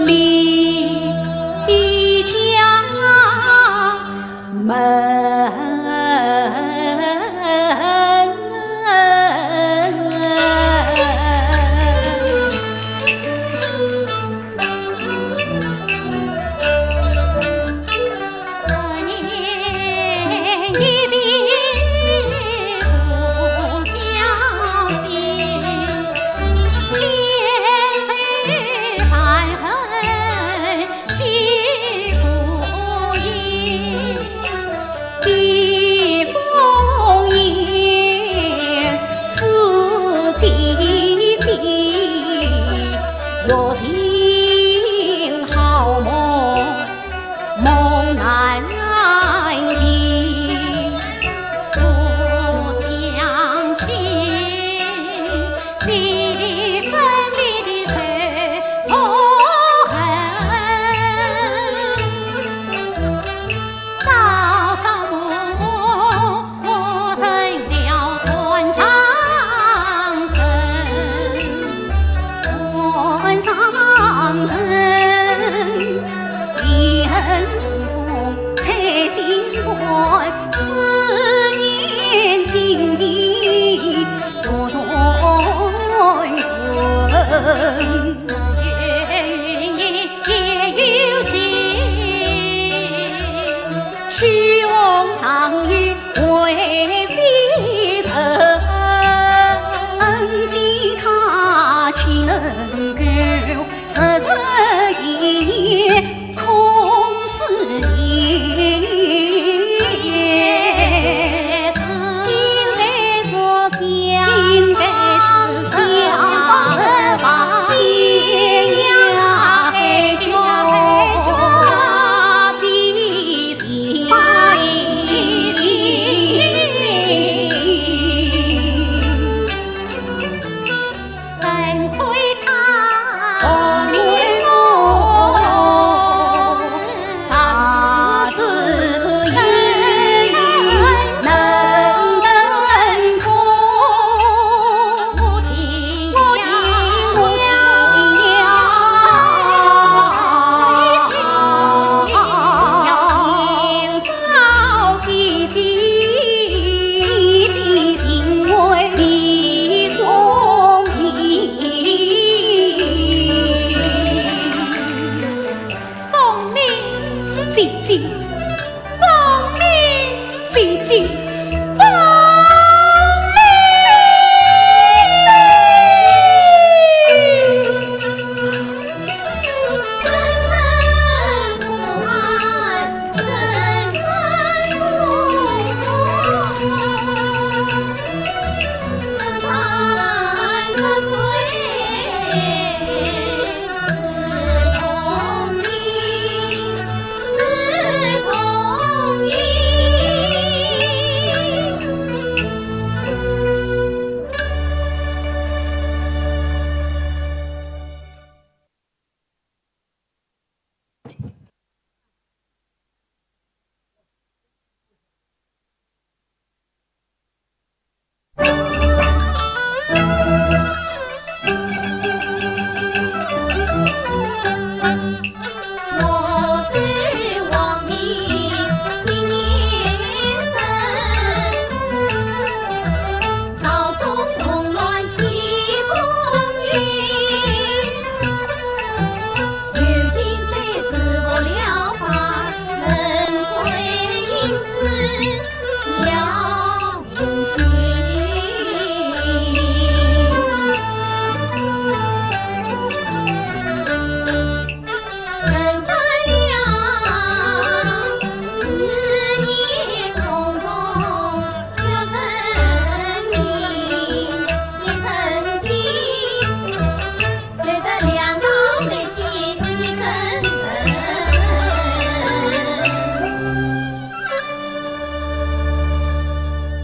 里家门。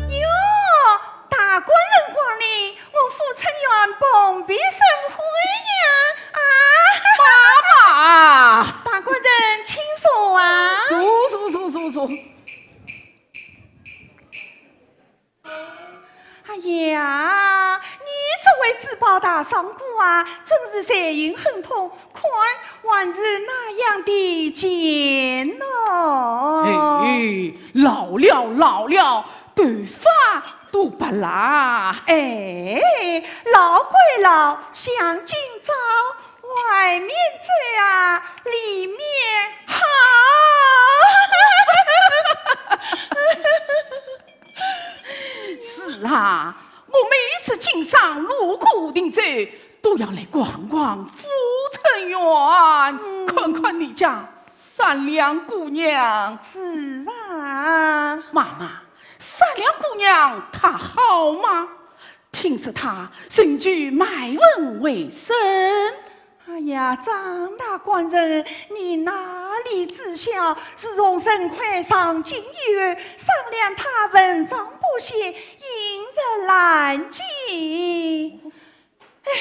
哟，大官人光临，我府春园蓬荜生辉呀！啊，妈妈！大官人，请坐啊。坐，坐，坐，坐，坐。哎呀，你这位珠宝大商贾啊，真是财运亨通，看，还是那样的贱哦。哎，老了，老了，头发都白啦。哎，老归老，像今朝，外面走啊，里面好。是啊，我每次经商路过定州，都要来逛逛富春园，嗯。看看你家善良姑娘。是啊。妈妈，善良姑娘她好吗？听说她仍旧卖文为生。 哎呀，张大官人，你哪里知晓？自从沈魁上京以后，商量他文章不写，饮食烂尽。唉，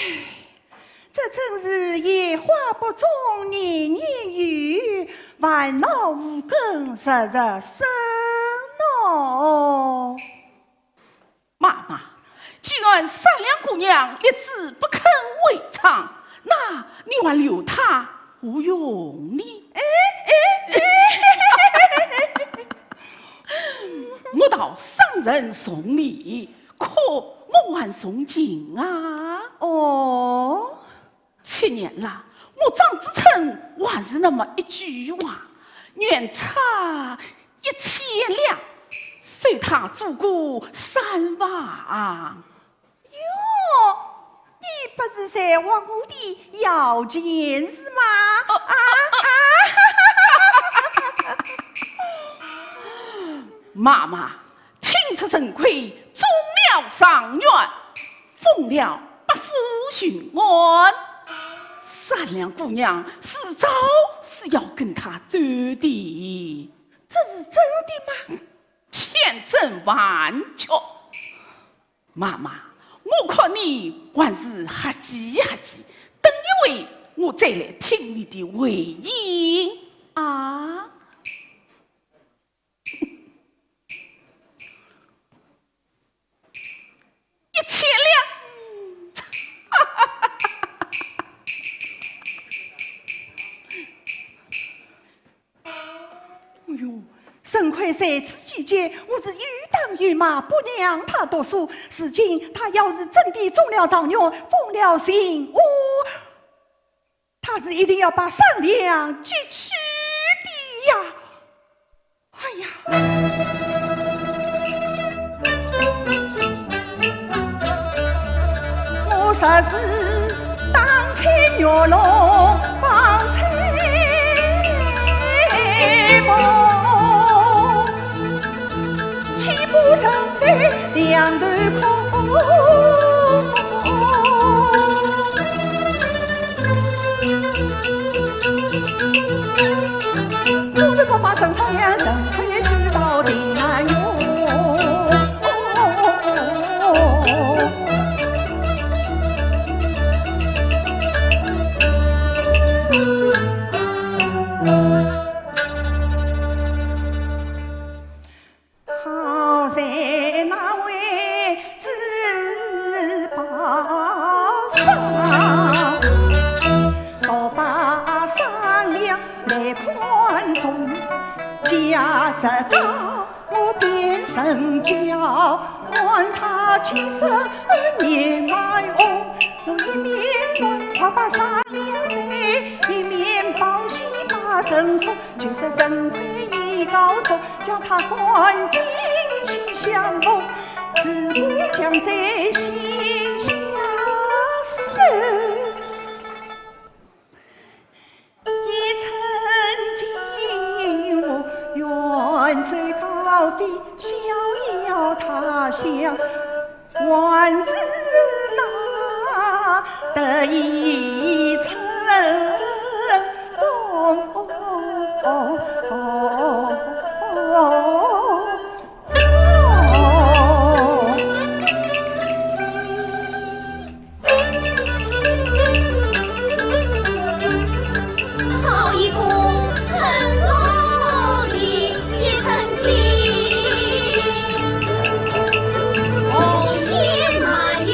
这真是夜话不终年年有，烦恼无根日日生哦。 妈妈，既然善良姑娘立志不肯回庄，那你还留她何用呢？哎，哎，哎。我道商人重利，可我还重情啊。哦。 七年了，我张子成还是那么一句话，愿出一千两，收他做个三房。哟，你不是在和我的要钱是吗？哦，啊，啊。妈妈， 听说沈魁中了状元，封了百户巡按，善良姑娘迟早是要跟他走的。这是真的吗？千真万确。妈妈，我看你还是客气客气，等一会我再来听你的回音啊。 一千两。哎呦，沈魁在此期间，我是有打有骂，不让他读书。如今他要是真的中了状元，封了巡按， 他是一定要把商量解去的呀。哎呀，我若是打开玉龙方才梦， 岂不成在两头空？不是不把沈昌阳沈魁知道的难容。 好在那位知报上，倒把商量来看中。假使到我便成交，管他七十年来哦，我一面管他把商量来，一面报喜把人送。 就是沈魁已告终，叫他赶紧去相逢，自古将在心下生。也曾经我远走高飞，逍遥他乡， 还是那得意春风。好一个很多的一层情。 红颜白云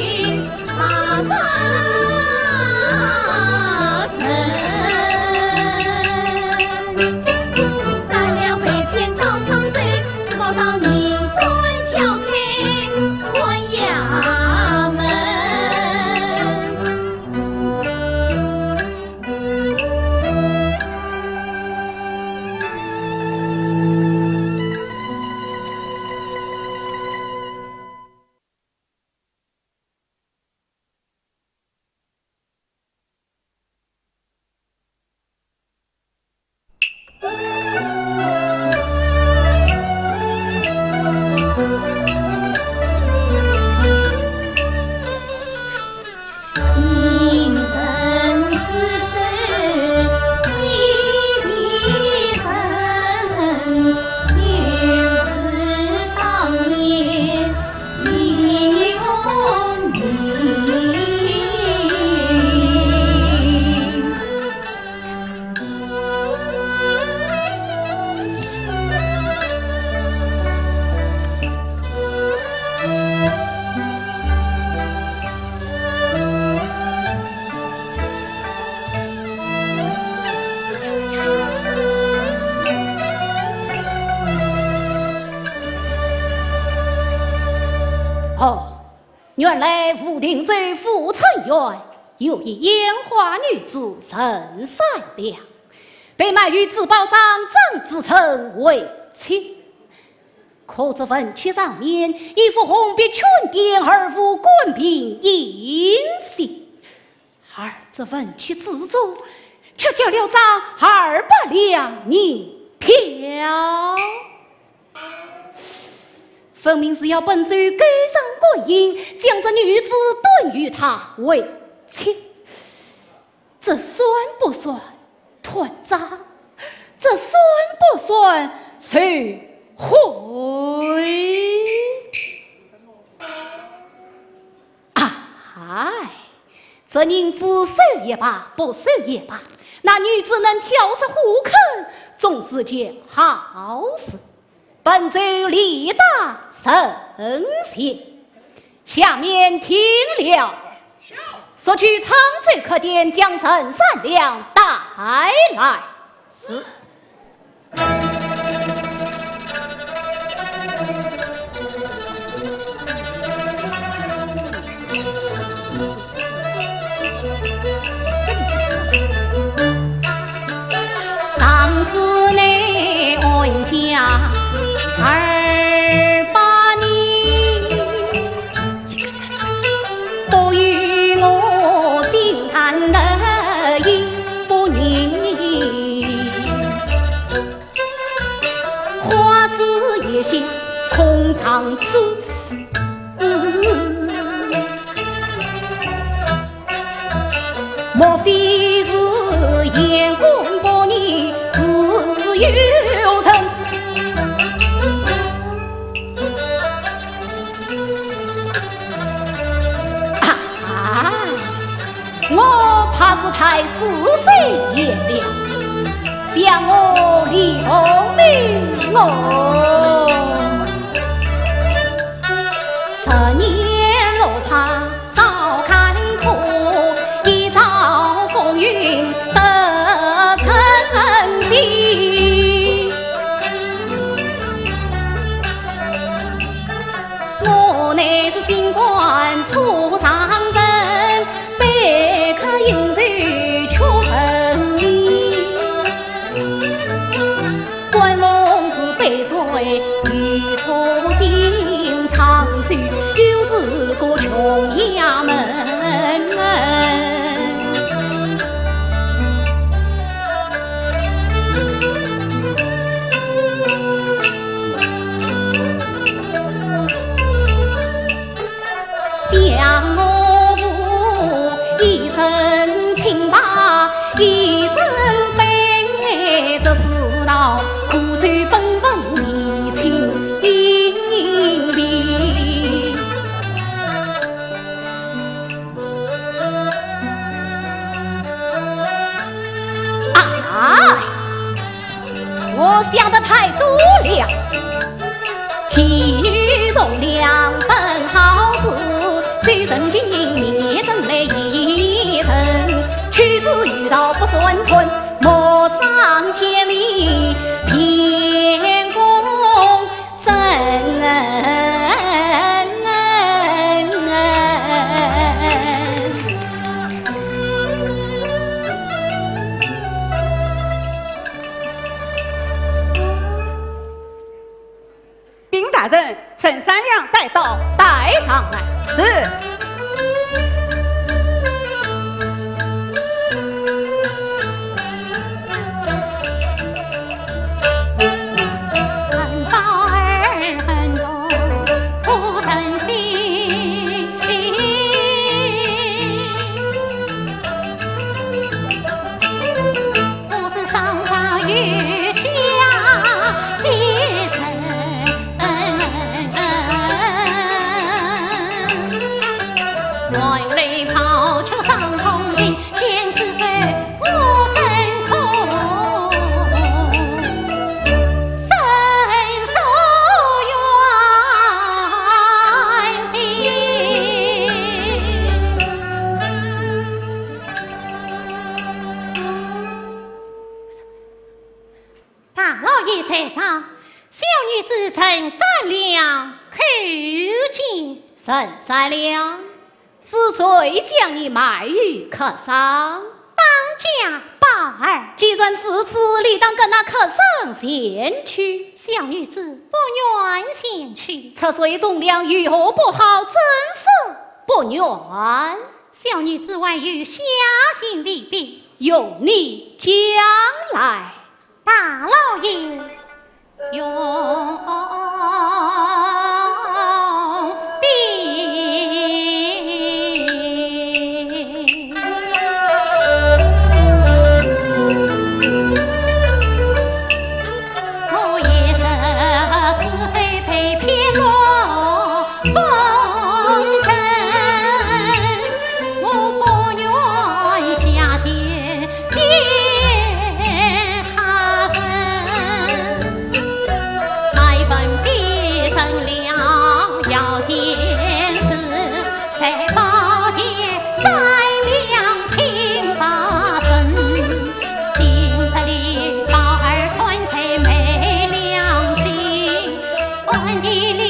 花万哦，原来武定州富春县有一烟花女子陈三娘，被卖于珠宝商张子成为妻。可这婚契上面一幅红笔圈点，二幅官兵印信。 而这婚契之中，却交了张二百两银票。分明是要本州街上官印，将这女子断与他为妻。这算不算断账？这算不算受贿？ 唉，这银子收也罢，不收也罢，那女子能跳出火坑，总是件好事。本州理当称谢。下面听了，速去沧州客店，将陈三娘带来。是。 上至你安家二百年，不与我心谈的一百年。 花枝叶下空长痴。莫非是眼光薄，你自有人？ 啊，我怕是太似水眼了，想我李凤鸣我。十年落魄早坎坷，一朝风云得人心。 我乃是新官出丈人，备客饮酒却分离。官封是百岁，御赐新昌酒，又是个穷衙门。 想我父一生清白，一生悲，这世道苦守本分，为情因病。 啊，我想的太多了。妓女从良本好事，虽曾经历，也曾来一人，去之有道不算短，莫伤天理，偏共 真恩。禀大人，陈三娘带到。带上来。是。 大老爷在上，小女子陈三娘叩见。陈三两，是谁将你卖与客商？当家宝二。既然如此，理当跟那客商前去。小女子不愿前去。赤水从良，有何不好？怎说不愿？小女子还有下情未毕。容你讲来。大老爷， 容禀。我也是似水被骗落风尘，我不愿下贱 见他人。买粉笔成了要钱时，才宝剑三两千把身。今日里宝二贪财没良心，暗地里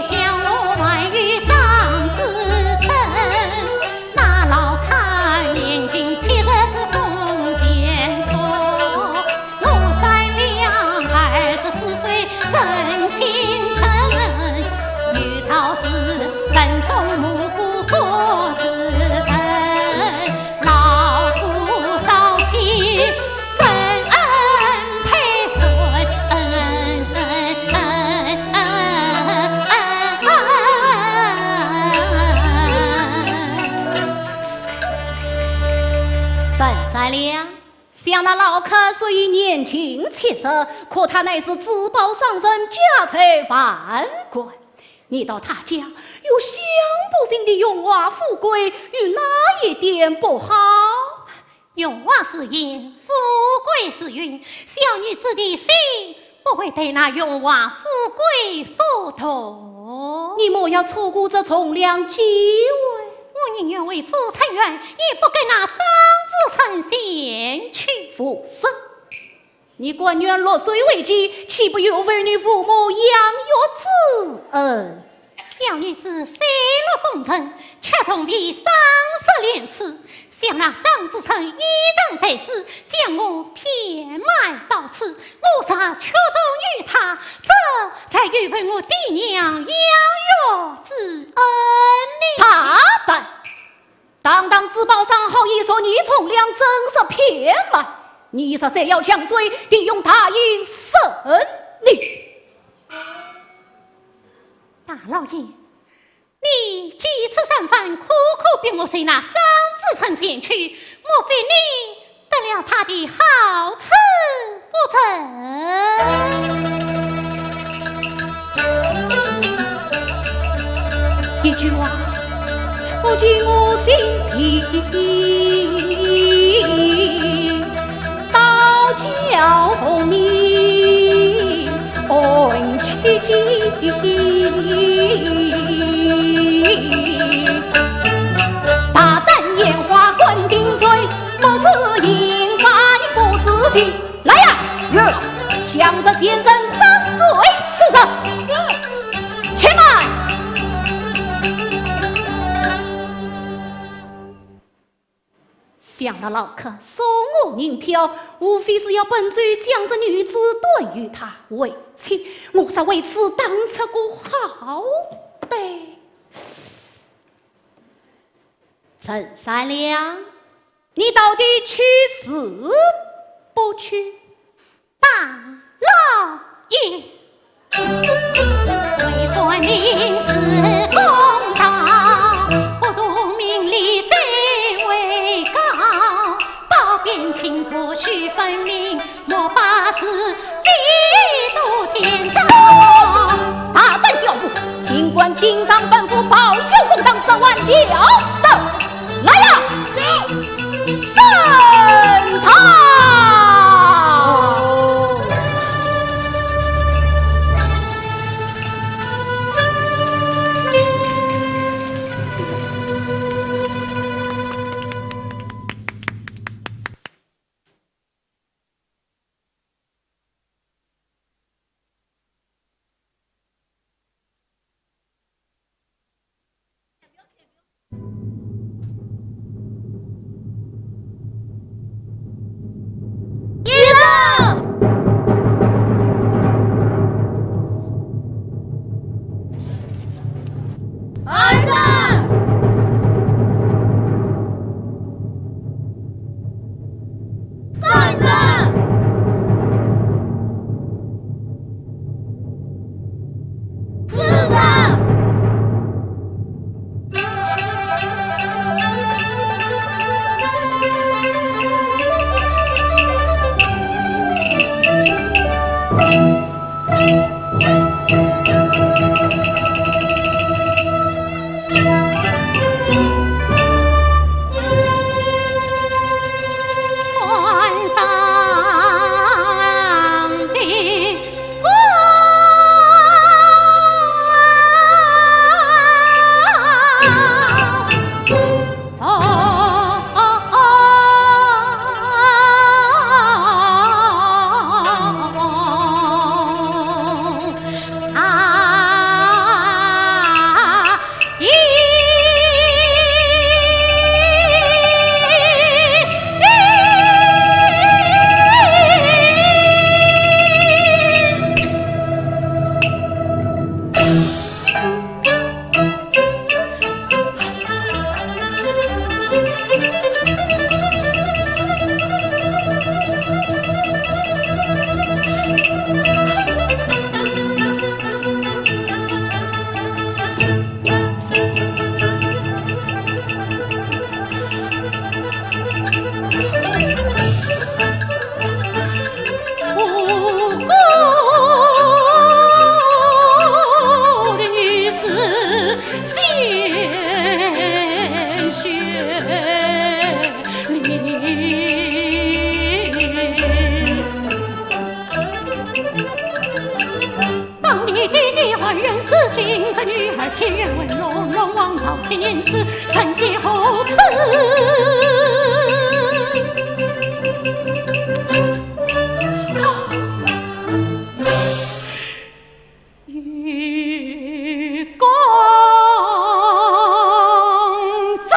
将我卖与张子成。 那老客年近七十是风前走，我三两二十四岁正青春，有道是人中无过不是人，老夫少妻 承恩配婚。陈三两，想那老客虽年近七十，可他乃是珠宝商人，家财万贯。你到他家，有享不尽的荣华富贵，有哪一点不好？ 荣华似烟，富贵似云，小女子的心不会被那荣华富贵所动。你莫要错过这从良机会。我宁愿为父伸冤，也不跟那张子成前去。胡说！你甘愿落水为棋，岂不有违你父母养育之恩？ 小女子虽落风尘，却从未伤失廉耻。想那张子成依仗在世，将我骗卖到此，我若屈从于他，这才有违我爹娘养育之恩呢。大胆！堂堂珠宝商好意说你从良，真是骗卖！你若再要犟嘴，定用大刑审你。 大老爷，你几次三番苦苦逼我随那张子成前去，莫非你得了他的好处不成？一句话，戳进我心底。 倒叫父命暗七斤。大胆眼花关定罪，不是刑罚不是刑。来呀！有。将这贱人张嘴刺杀。是。且慢！ 想那老客送我银票，无非是要本罪将这女子断与他为妻，我若为此当出个好歹。陈三两，你到底去是不去？ 大老爷。为官民是公道，不图名利最为高。包庇亲疏须分明，莫把是非都颠倒。大胆刁妇，竟敢顶撞本府报效公堂，这还了得！ 来呀！审他！一丈！二丈！三丈！ 四丈！当你爹爹二人私情，这女儿天然混乱，乱望朝天言辞，神迹何处？愚公正。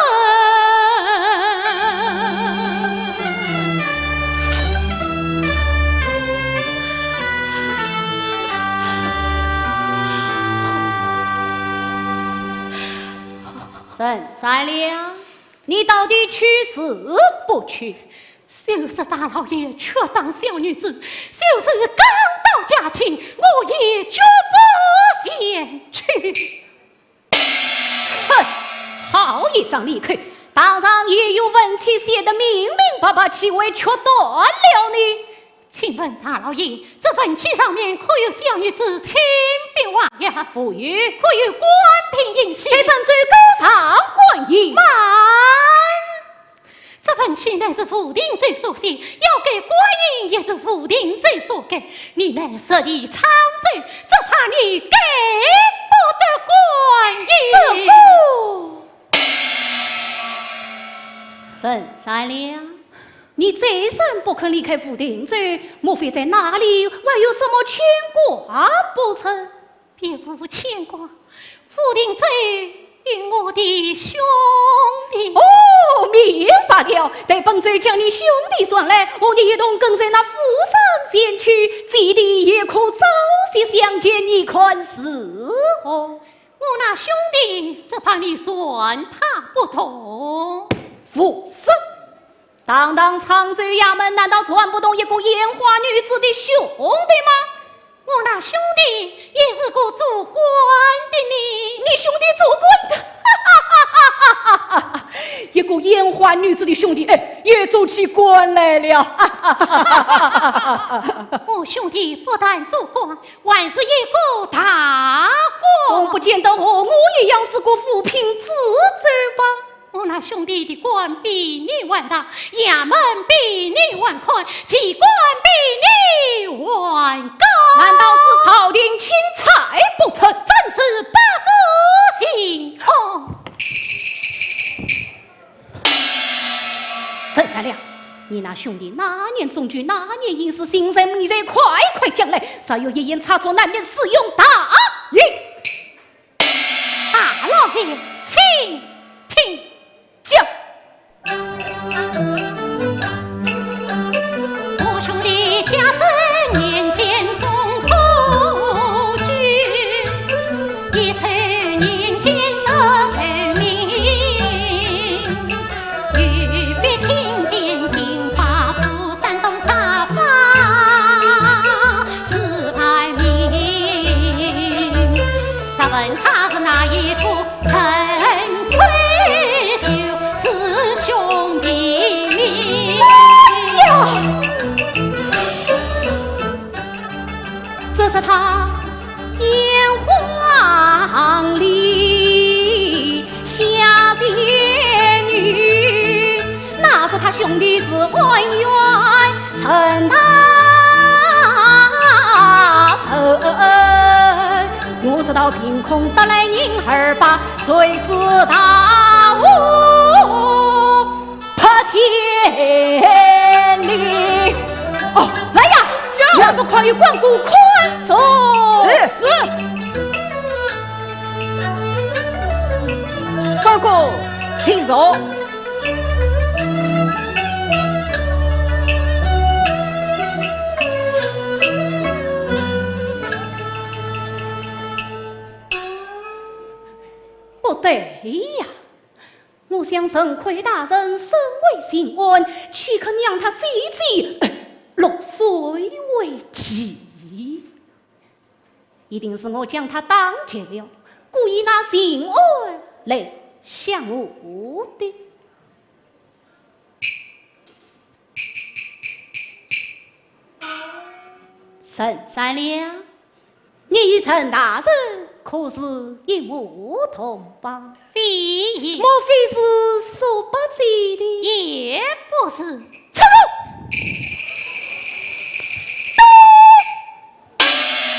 陈善良，你到底去是不去？休说大老爷却当小女子，就是刚到嘉靖，我也绝不前去。 哼，好一张利口，堂上也有文契写得明明白白，岂会决断了呢？请问大老爷，这文契上面可有小女子亲笔画押？无有。可有官凭印信？待本奏告上官印。慢！ 这文契乃是吴定州所写，要改官印也是吴定州所改。你乃实地昌州，只怕你改不得官印。这个，陈善良，你再三不肯离开吴定州，莫非在那里还有什么牵挂不成？ 别无牵挂，吴定州与我的兄弟。哦，明白了。待本州将你兄弟传来，和你一同跟随那夫人前去，姐弟也可早些相见，你看如何？我那兄弟，只怕你全怕不动。夫人，堂堂昌州衙门，难道传不动一个烟花女子的兄弟吗？ 我那兄弟也是个做官的呢。你兄弟做官的？一个烟花女子的兄弟，哎，也做起官来了。我兄弟不但做官，还是一个大官。总不见得和我一样是个五品知州吧？ 我那兄弟的官比你还大，衙门比你还宽，其官比你还高。难道是朝廷钦差不成？真是不服行哦。陈善良，你那兄弟那年中举，那年应试，现在你再快快讲来，稍有一言差错，难免适用大刑。 大老爷，请听是官员陈大人，我知道凭空得来人二百，谁知道我破天理。哦，来呀，还不快与关公看座？哎，是。关公，请坐。 不对呀，我想陈魁大人身为刑案，岂肯让他姐姐，呃，落水为妻？一定是我将他打劫了，故意拿刑案来吓我的。 陈三娘，你与陈大人可是一母同胞？非也。莫非是叔伯姐的？也不是。住口！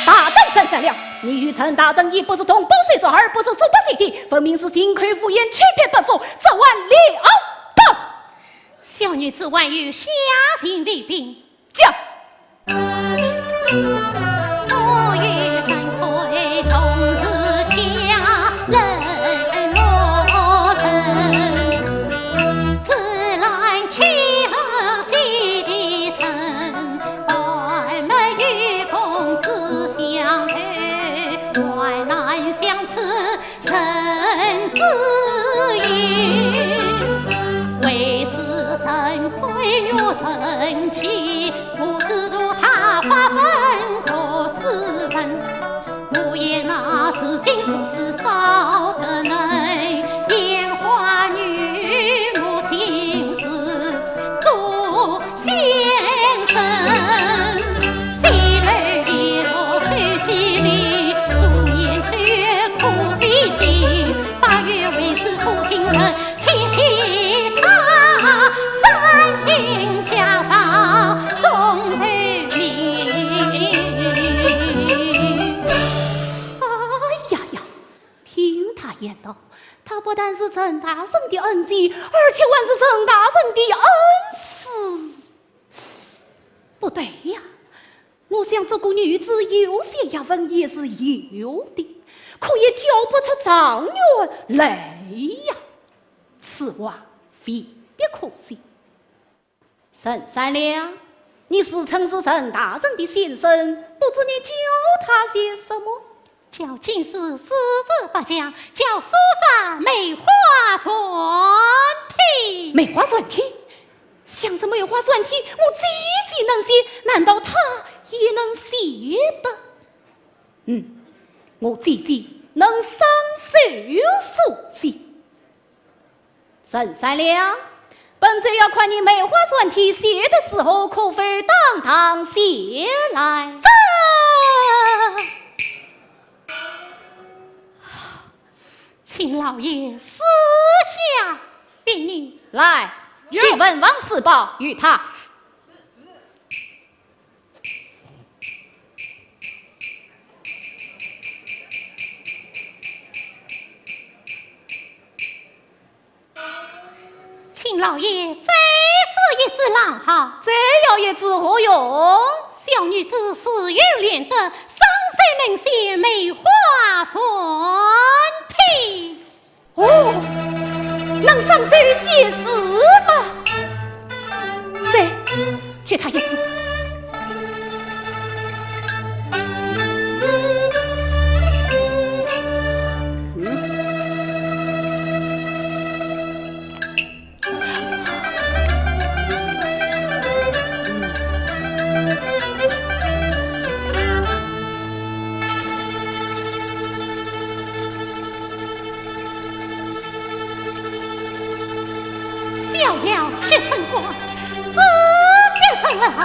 大胆陈三娘，你与陈大人一不是同胞手足，二不是叔伯姐弟，分明是信口胡言，欺骗本府，这还了得？ 小女子还有下情未毕。讲。我与陈魁同是家人老臣，自然妻儿姐弟称，还没有公子相配，患难相持 人之一，为是陈魁与陈妻，我知道他花粉各斯文。我言那如今俗事少得能，烟花女我尽是做 先生，谁来一落水晶里，素颜水可非行，八月为师赴京城，七夕他山顶加上总头名。哎呀呀，听他言道，他不但是陈大人的恩姐，而且还是陈大人的恩师。 不对呀，我想这个女子有些学问也是有的，可也教不出状元来呀。此话未必可信。陈三娘，你自称是陈大人的先生，不知你教他些什么？ 教进士，诗词百家，教书法、梅花篆帖。梅花篆帖？想这梅花篆帖，我姐姐能写，难道她也能写得？嗯，我姐姐能上手书写。 陈三娘，本座要看你梅花篆帖写得如何，可否当堂写来？这，请老爷赐下笔砚。来，有。去问王世宝与他。 请老爷再赐一支狼毫。再要一支何用？小女子自幼练得，双手能写梅花篆帖。 哦，能上手写字吗？这，借他一支。嗯。 逍遥七寸光，只得真好。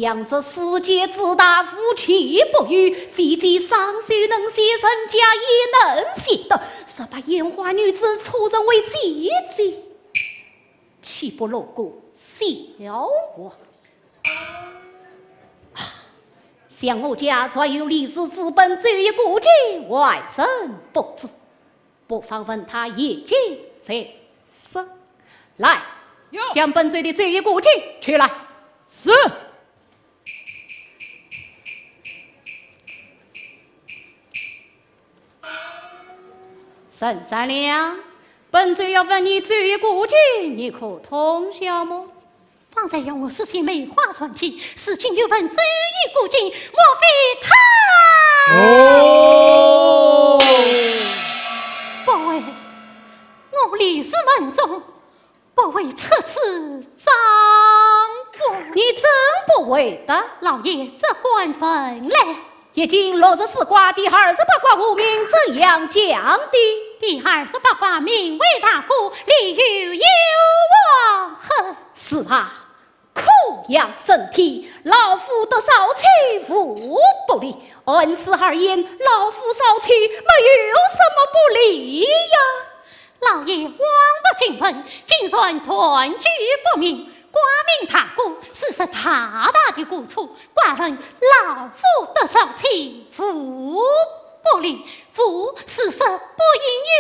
想这世界之大，无奇不有，姐姐双手能写，人家也能写得，若把烟花女子初成为姐姐，岂不落个笑话？啊，想我家虽有历史之本，只有一个姐，外人不知。 不妨问她一姐再说。来，有。将本座的这一个姐取来。是。沈善良，本座要问你这一个姐，你可通晓么？ 方才要我实现梅花传奇，如今又问这一个姐，莫非她？哦。不会，我李氏门中不会出此状元。你怎不会的？老爷，这官文来。 易经六十四卦，第二十八卦无名，怎样讲的？第二十八卦，名为大哥，里有幽王。哼。是啊，可阳生天，老夫得少妻无不立。按此而言，老夫少妻没有什么不立呀。 老爷枉读经文，竟然断句不明，卦名大哥，是说大大的过错。卦文老夫得少妻无不立，无是说不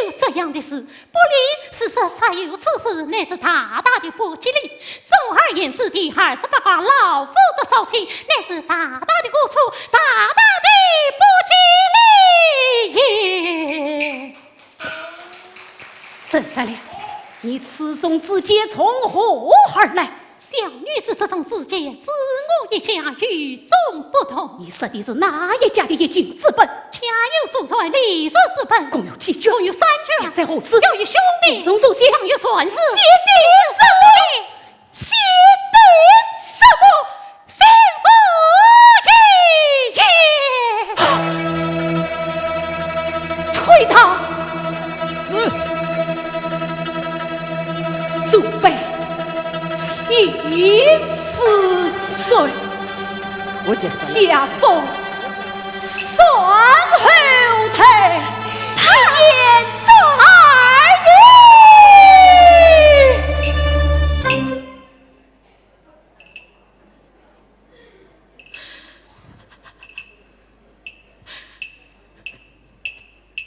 应有这样的事，不立是说实有此事，乃是大大的不吉利。总而言之，第二十八卦老夫得少妻，乃是大大的过错，大大的不吉利也。 沈善良，你此种子节从何而来？小女子这种子节，自我一家与众不同。你说的是哪一家的一径之本？家有祖传，立世之本。共有几卷？共有三卷。在何处？有一兄弟。从祖先。藏于传世。写的什么？ 写的什么？信佛一言。退堂。是。祖辈七十岁，我就是。家风 上后台，他言传语。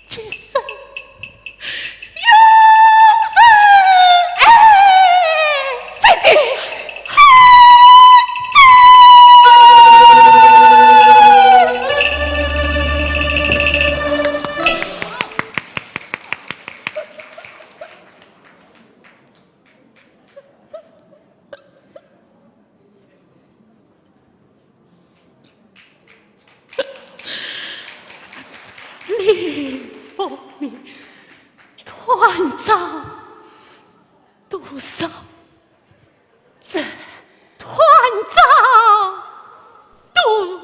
今生 李伯明，断账多少？这断账多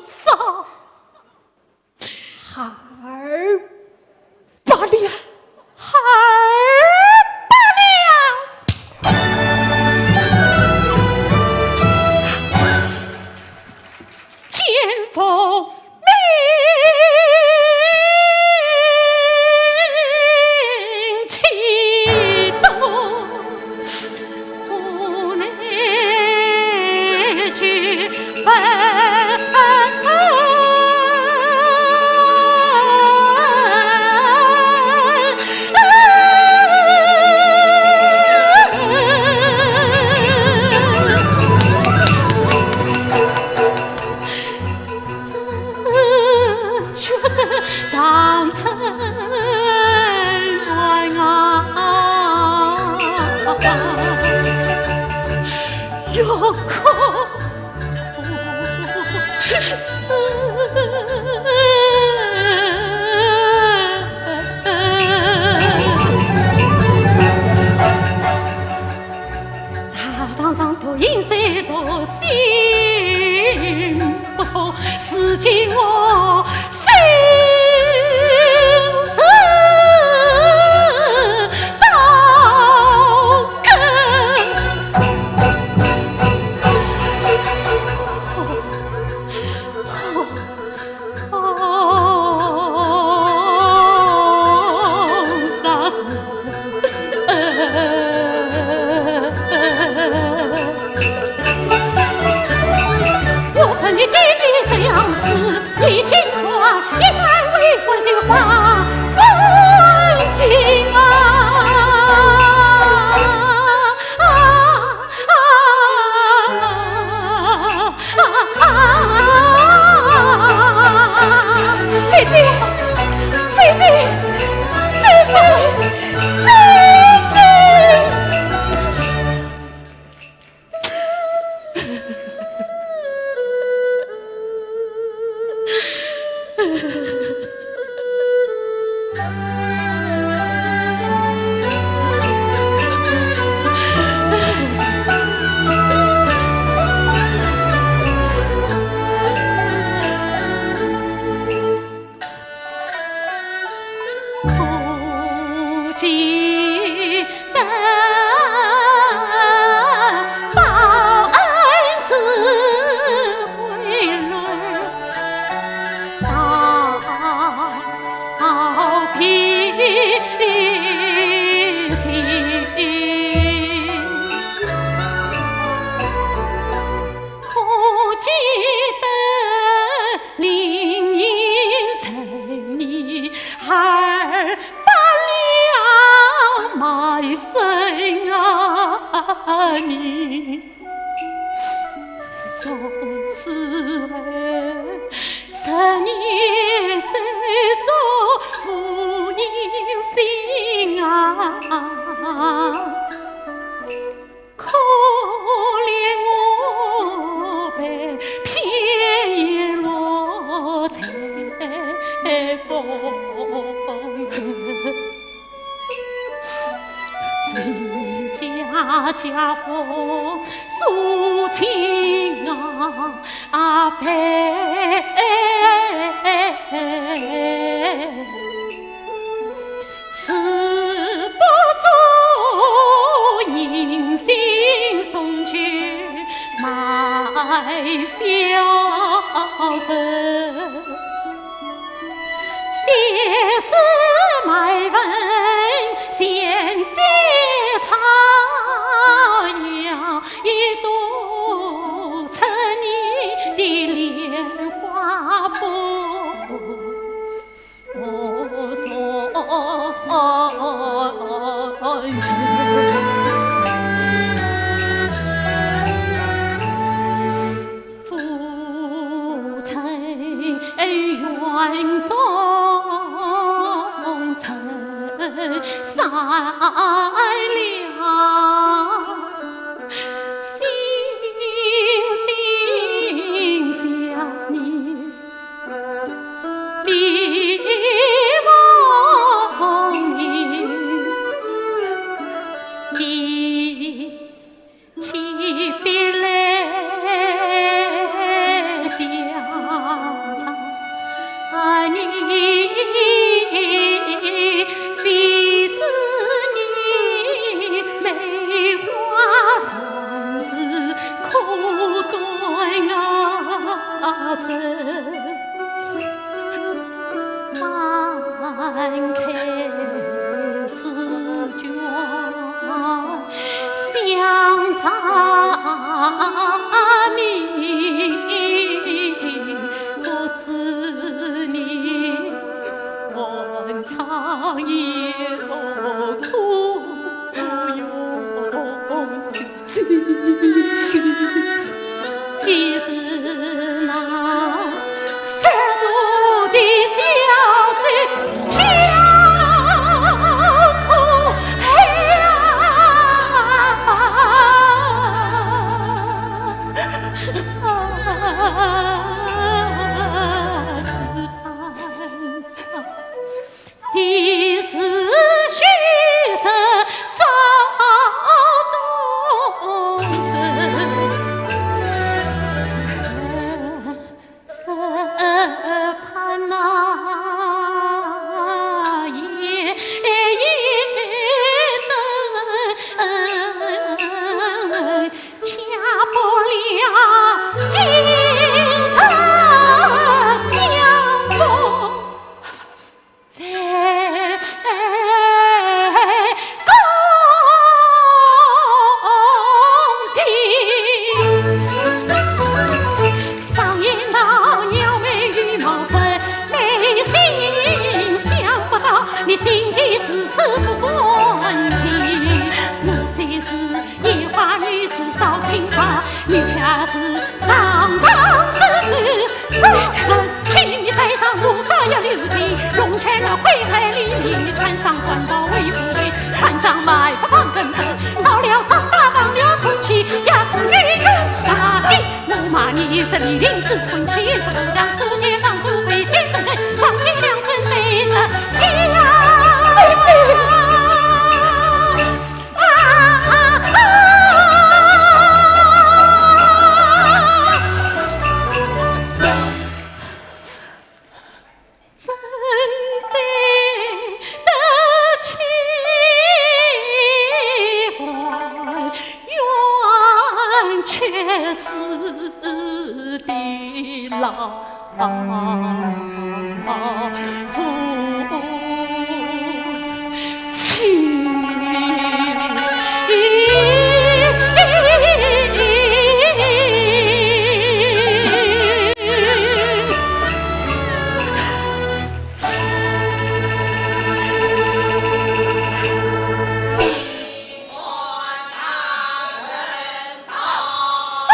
少？二百两。二百两。 大堂上独饮水，独心不痛，如今我心事到根。你轻看，一旦为官就发官心啊！啊啊啊啊！姐姐，姐姐，姐姐，姐姐！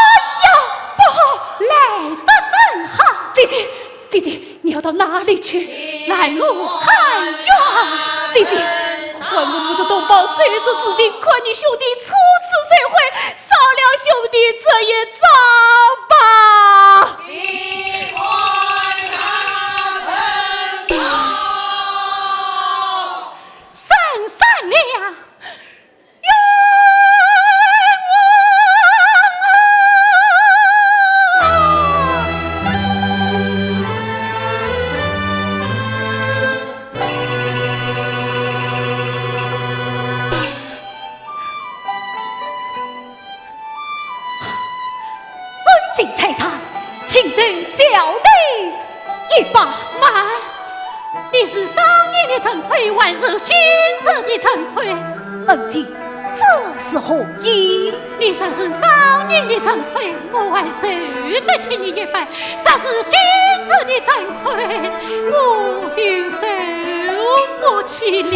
哎呀，不好，来得正好。姐姐，姐姐，你要到哪里去？拦路喊冤。姐姐，还我母子同胞，谁知之情，看你兄弟初次散会，少了兄弟这一遭吧。沈善良，冤枉啊！ 恩姐在上，请受小弟一拜。慢，你是当年的陈魁，还是今日的陈魁？恩姐，这是何意？你若是当年的陈魁，我还受得起你一拜；若是今日的陈魁，我就受不起了。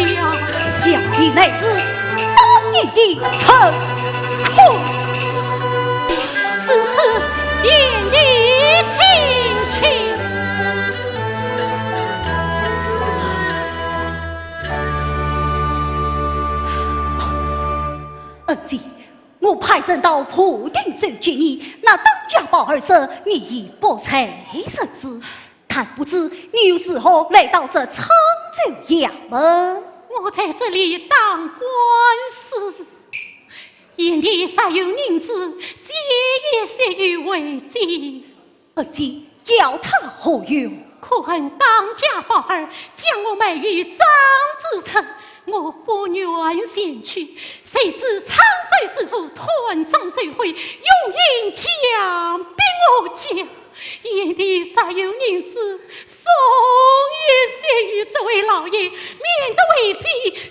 小弟乃是当年的陈魁。 如此，贤弟请起。恩姐，我派人到华亭镇接你，那当家宝二说你已不在人世，但不知你又如何来到这沧州衙门？我在这里打官司， 贤弟若有人知，借一些与为之。恩姐，要他何用？可恨当家宝二将我卖与张子成，我不愿前去，谁知沧州知府断章取义，用刑强逼我讲。 贤弟若有人知，送一些与这位老爷，免得为妻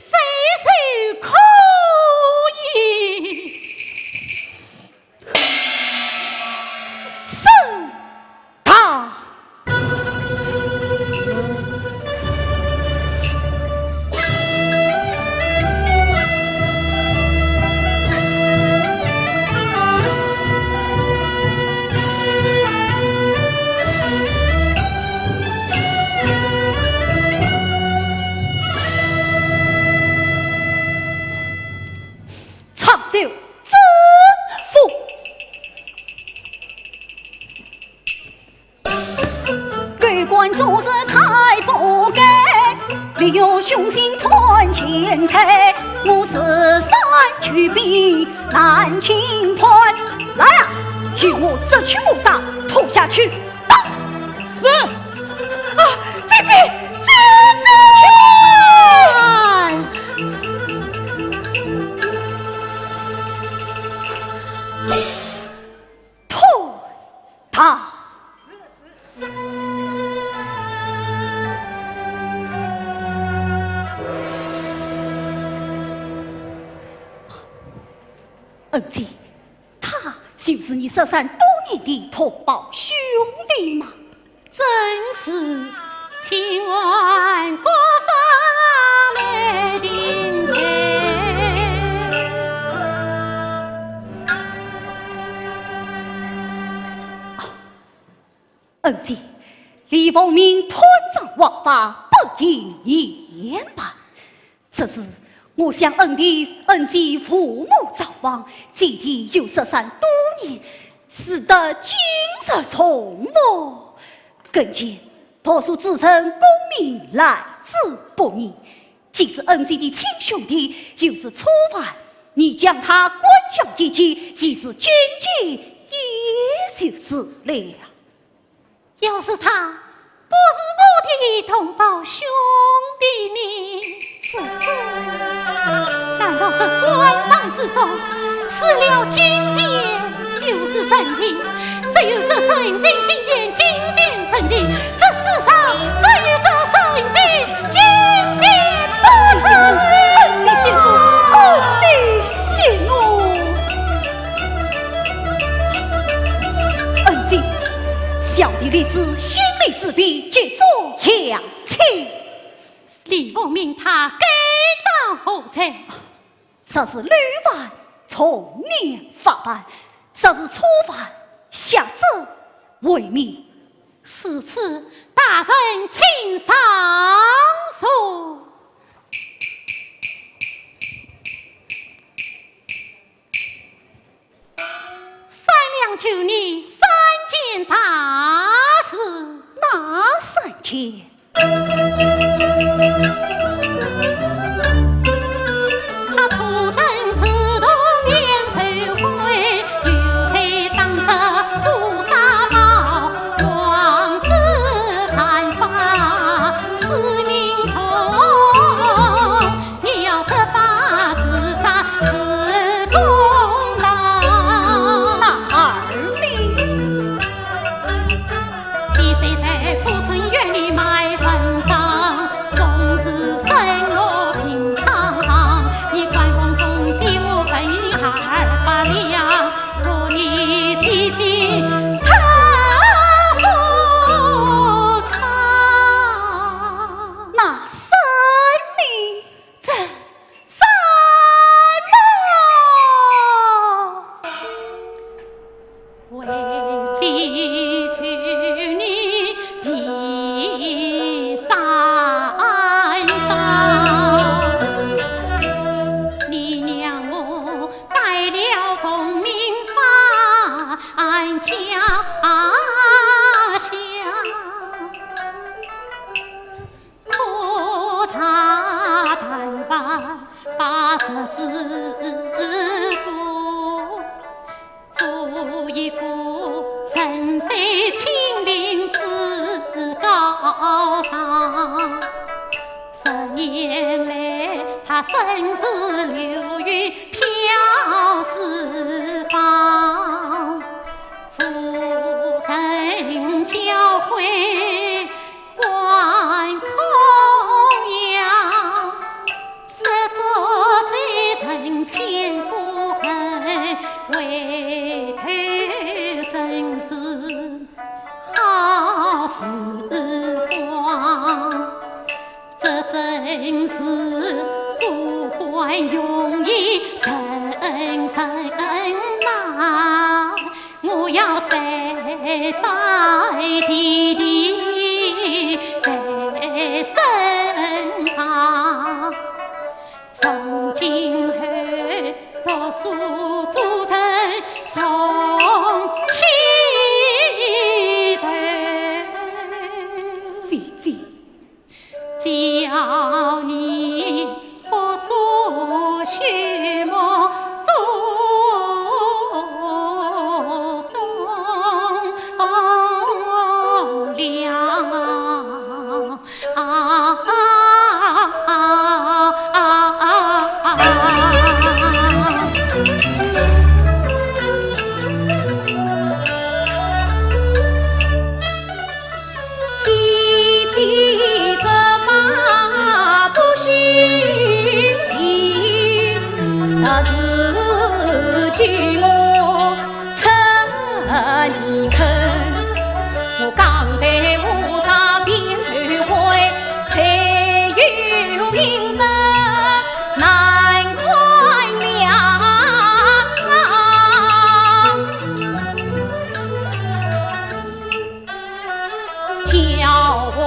再受苦也。是。 沧州知府。 狗官做事太不该，利用凶心断钱财，我是三九兵难清盘。来啊，与我捉取谋杀，拖下去打。是。啊，姐姐，姐姐！拖 打。恩姐，他就是你失散多年的同胞兄弟吗？ 正是，请问各方来定罪。恩姐，李凤鸣贪赃枉法，不应严办。 这事，我想恩弟、恩姐父母早亡，姐弟又失散多年，使得今日重逢。更见读书之人功名来之不易，既是恩姐的亲兄弟，又是初犯，你将他关押一监，也是进京也就是了。要是他 不是我的同胞兄弟呢？这，难道这官场之中，除了金钱就是人情，只有这人情金钱，金钱人情，这世上只有这人情金钱不成？恩姐信我，恩姐信我。恩姐，小弟立志心里自卑， 结做良亲。李凤鸣他该当何罪？若是累犯，从严法办；若是初犯，下者为免。如此，大人请上座。 商量救你三件大事。哪三件？他初登仕途面受灰，有罪当着乌纱帽，王子犯法，使民痛。 你要执法是啥是公道？那二呢？你虽在富春园里卖文章，总是生活平常。你管风风几乎分一二百两，说你几斤吃不开。那三呢？ 这三呢？为解救你的三伤，你让我带了凤鸣返家乡。 拖茶担饭把日子过，做一个神仙清贫之高尚。十年来，他身世流于飘四方，夫人教诲 观空养，说做谁人间不恨，回头真是好时光。这真是做官容易认人呐。 我要再拜弟弟在身旁，从今后读书做人从起头。姐姐， 叫你不做畜牧，做栋梁。啊，啊，啊，啊，啊，啊。 姐姐责骂不虚情，若是救我出泥坑，我讲得和尚变臭灰，谁又认得难看娘。 交换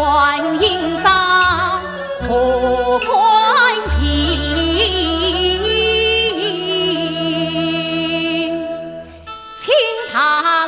印章，何关平？请他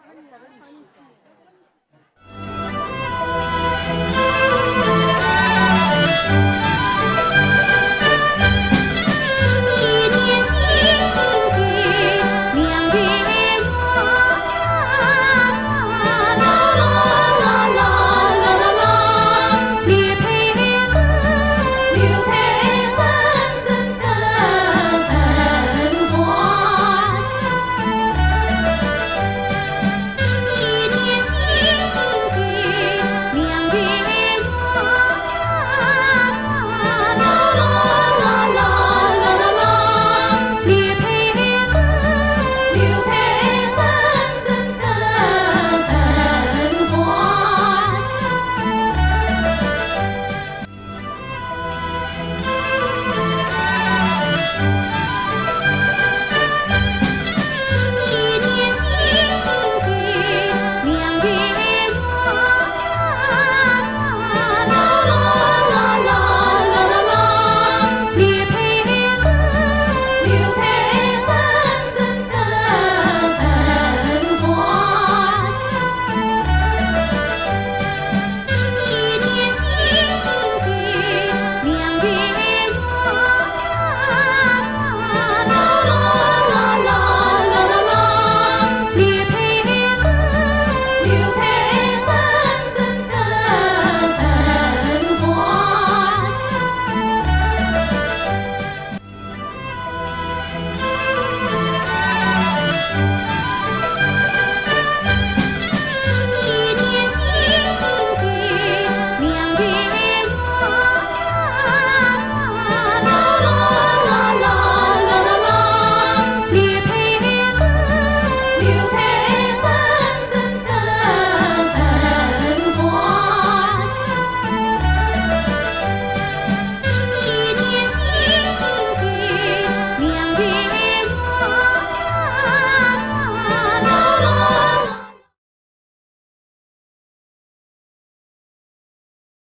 哎呀，好意思。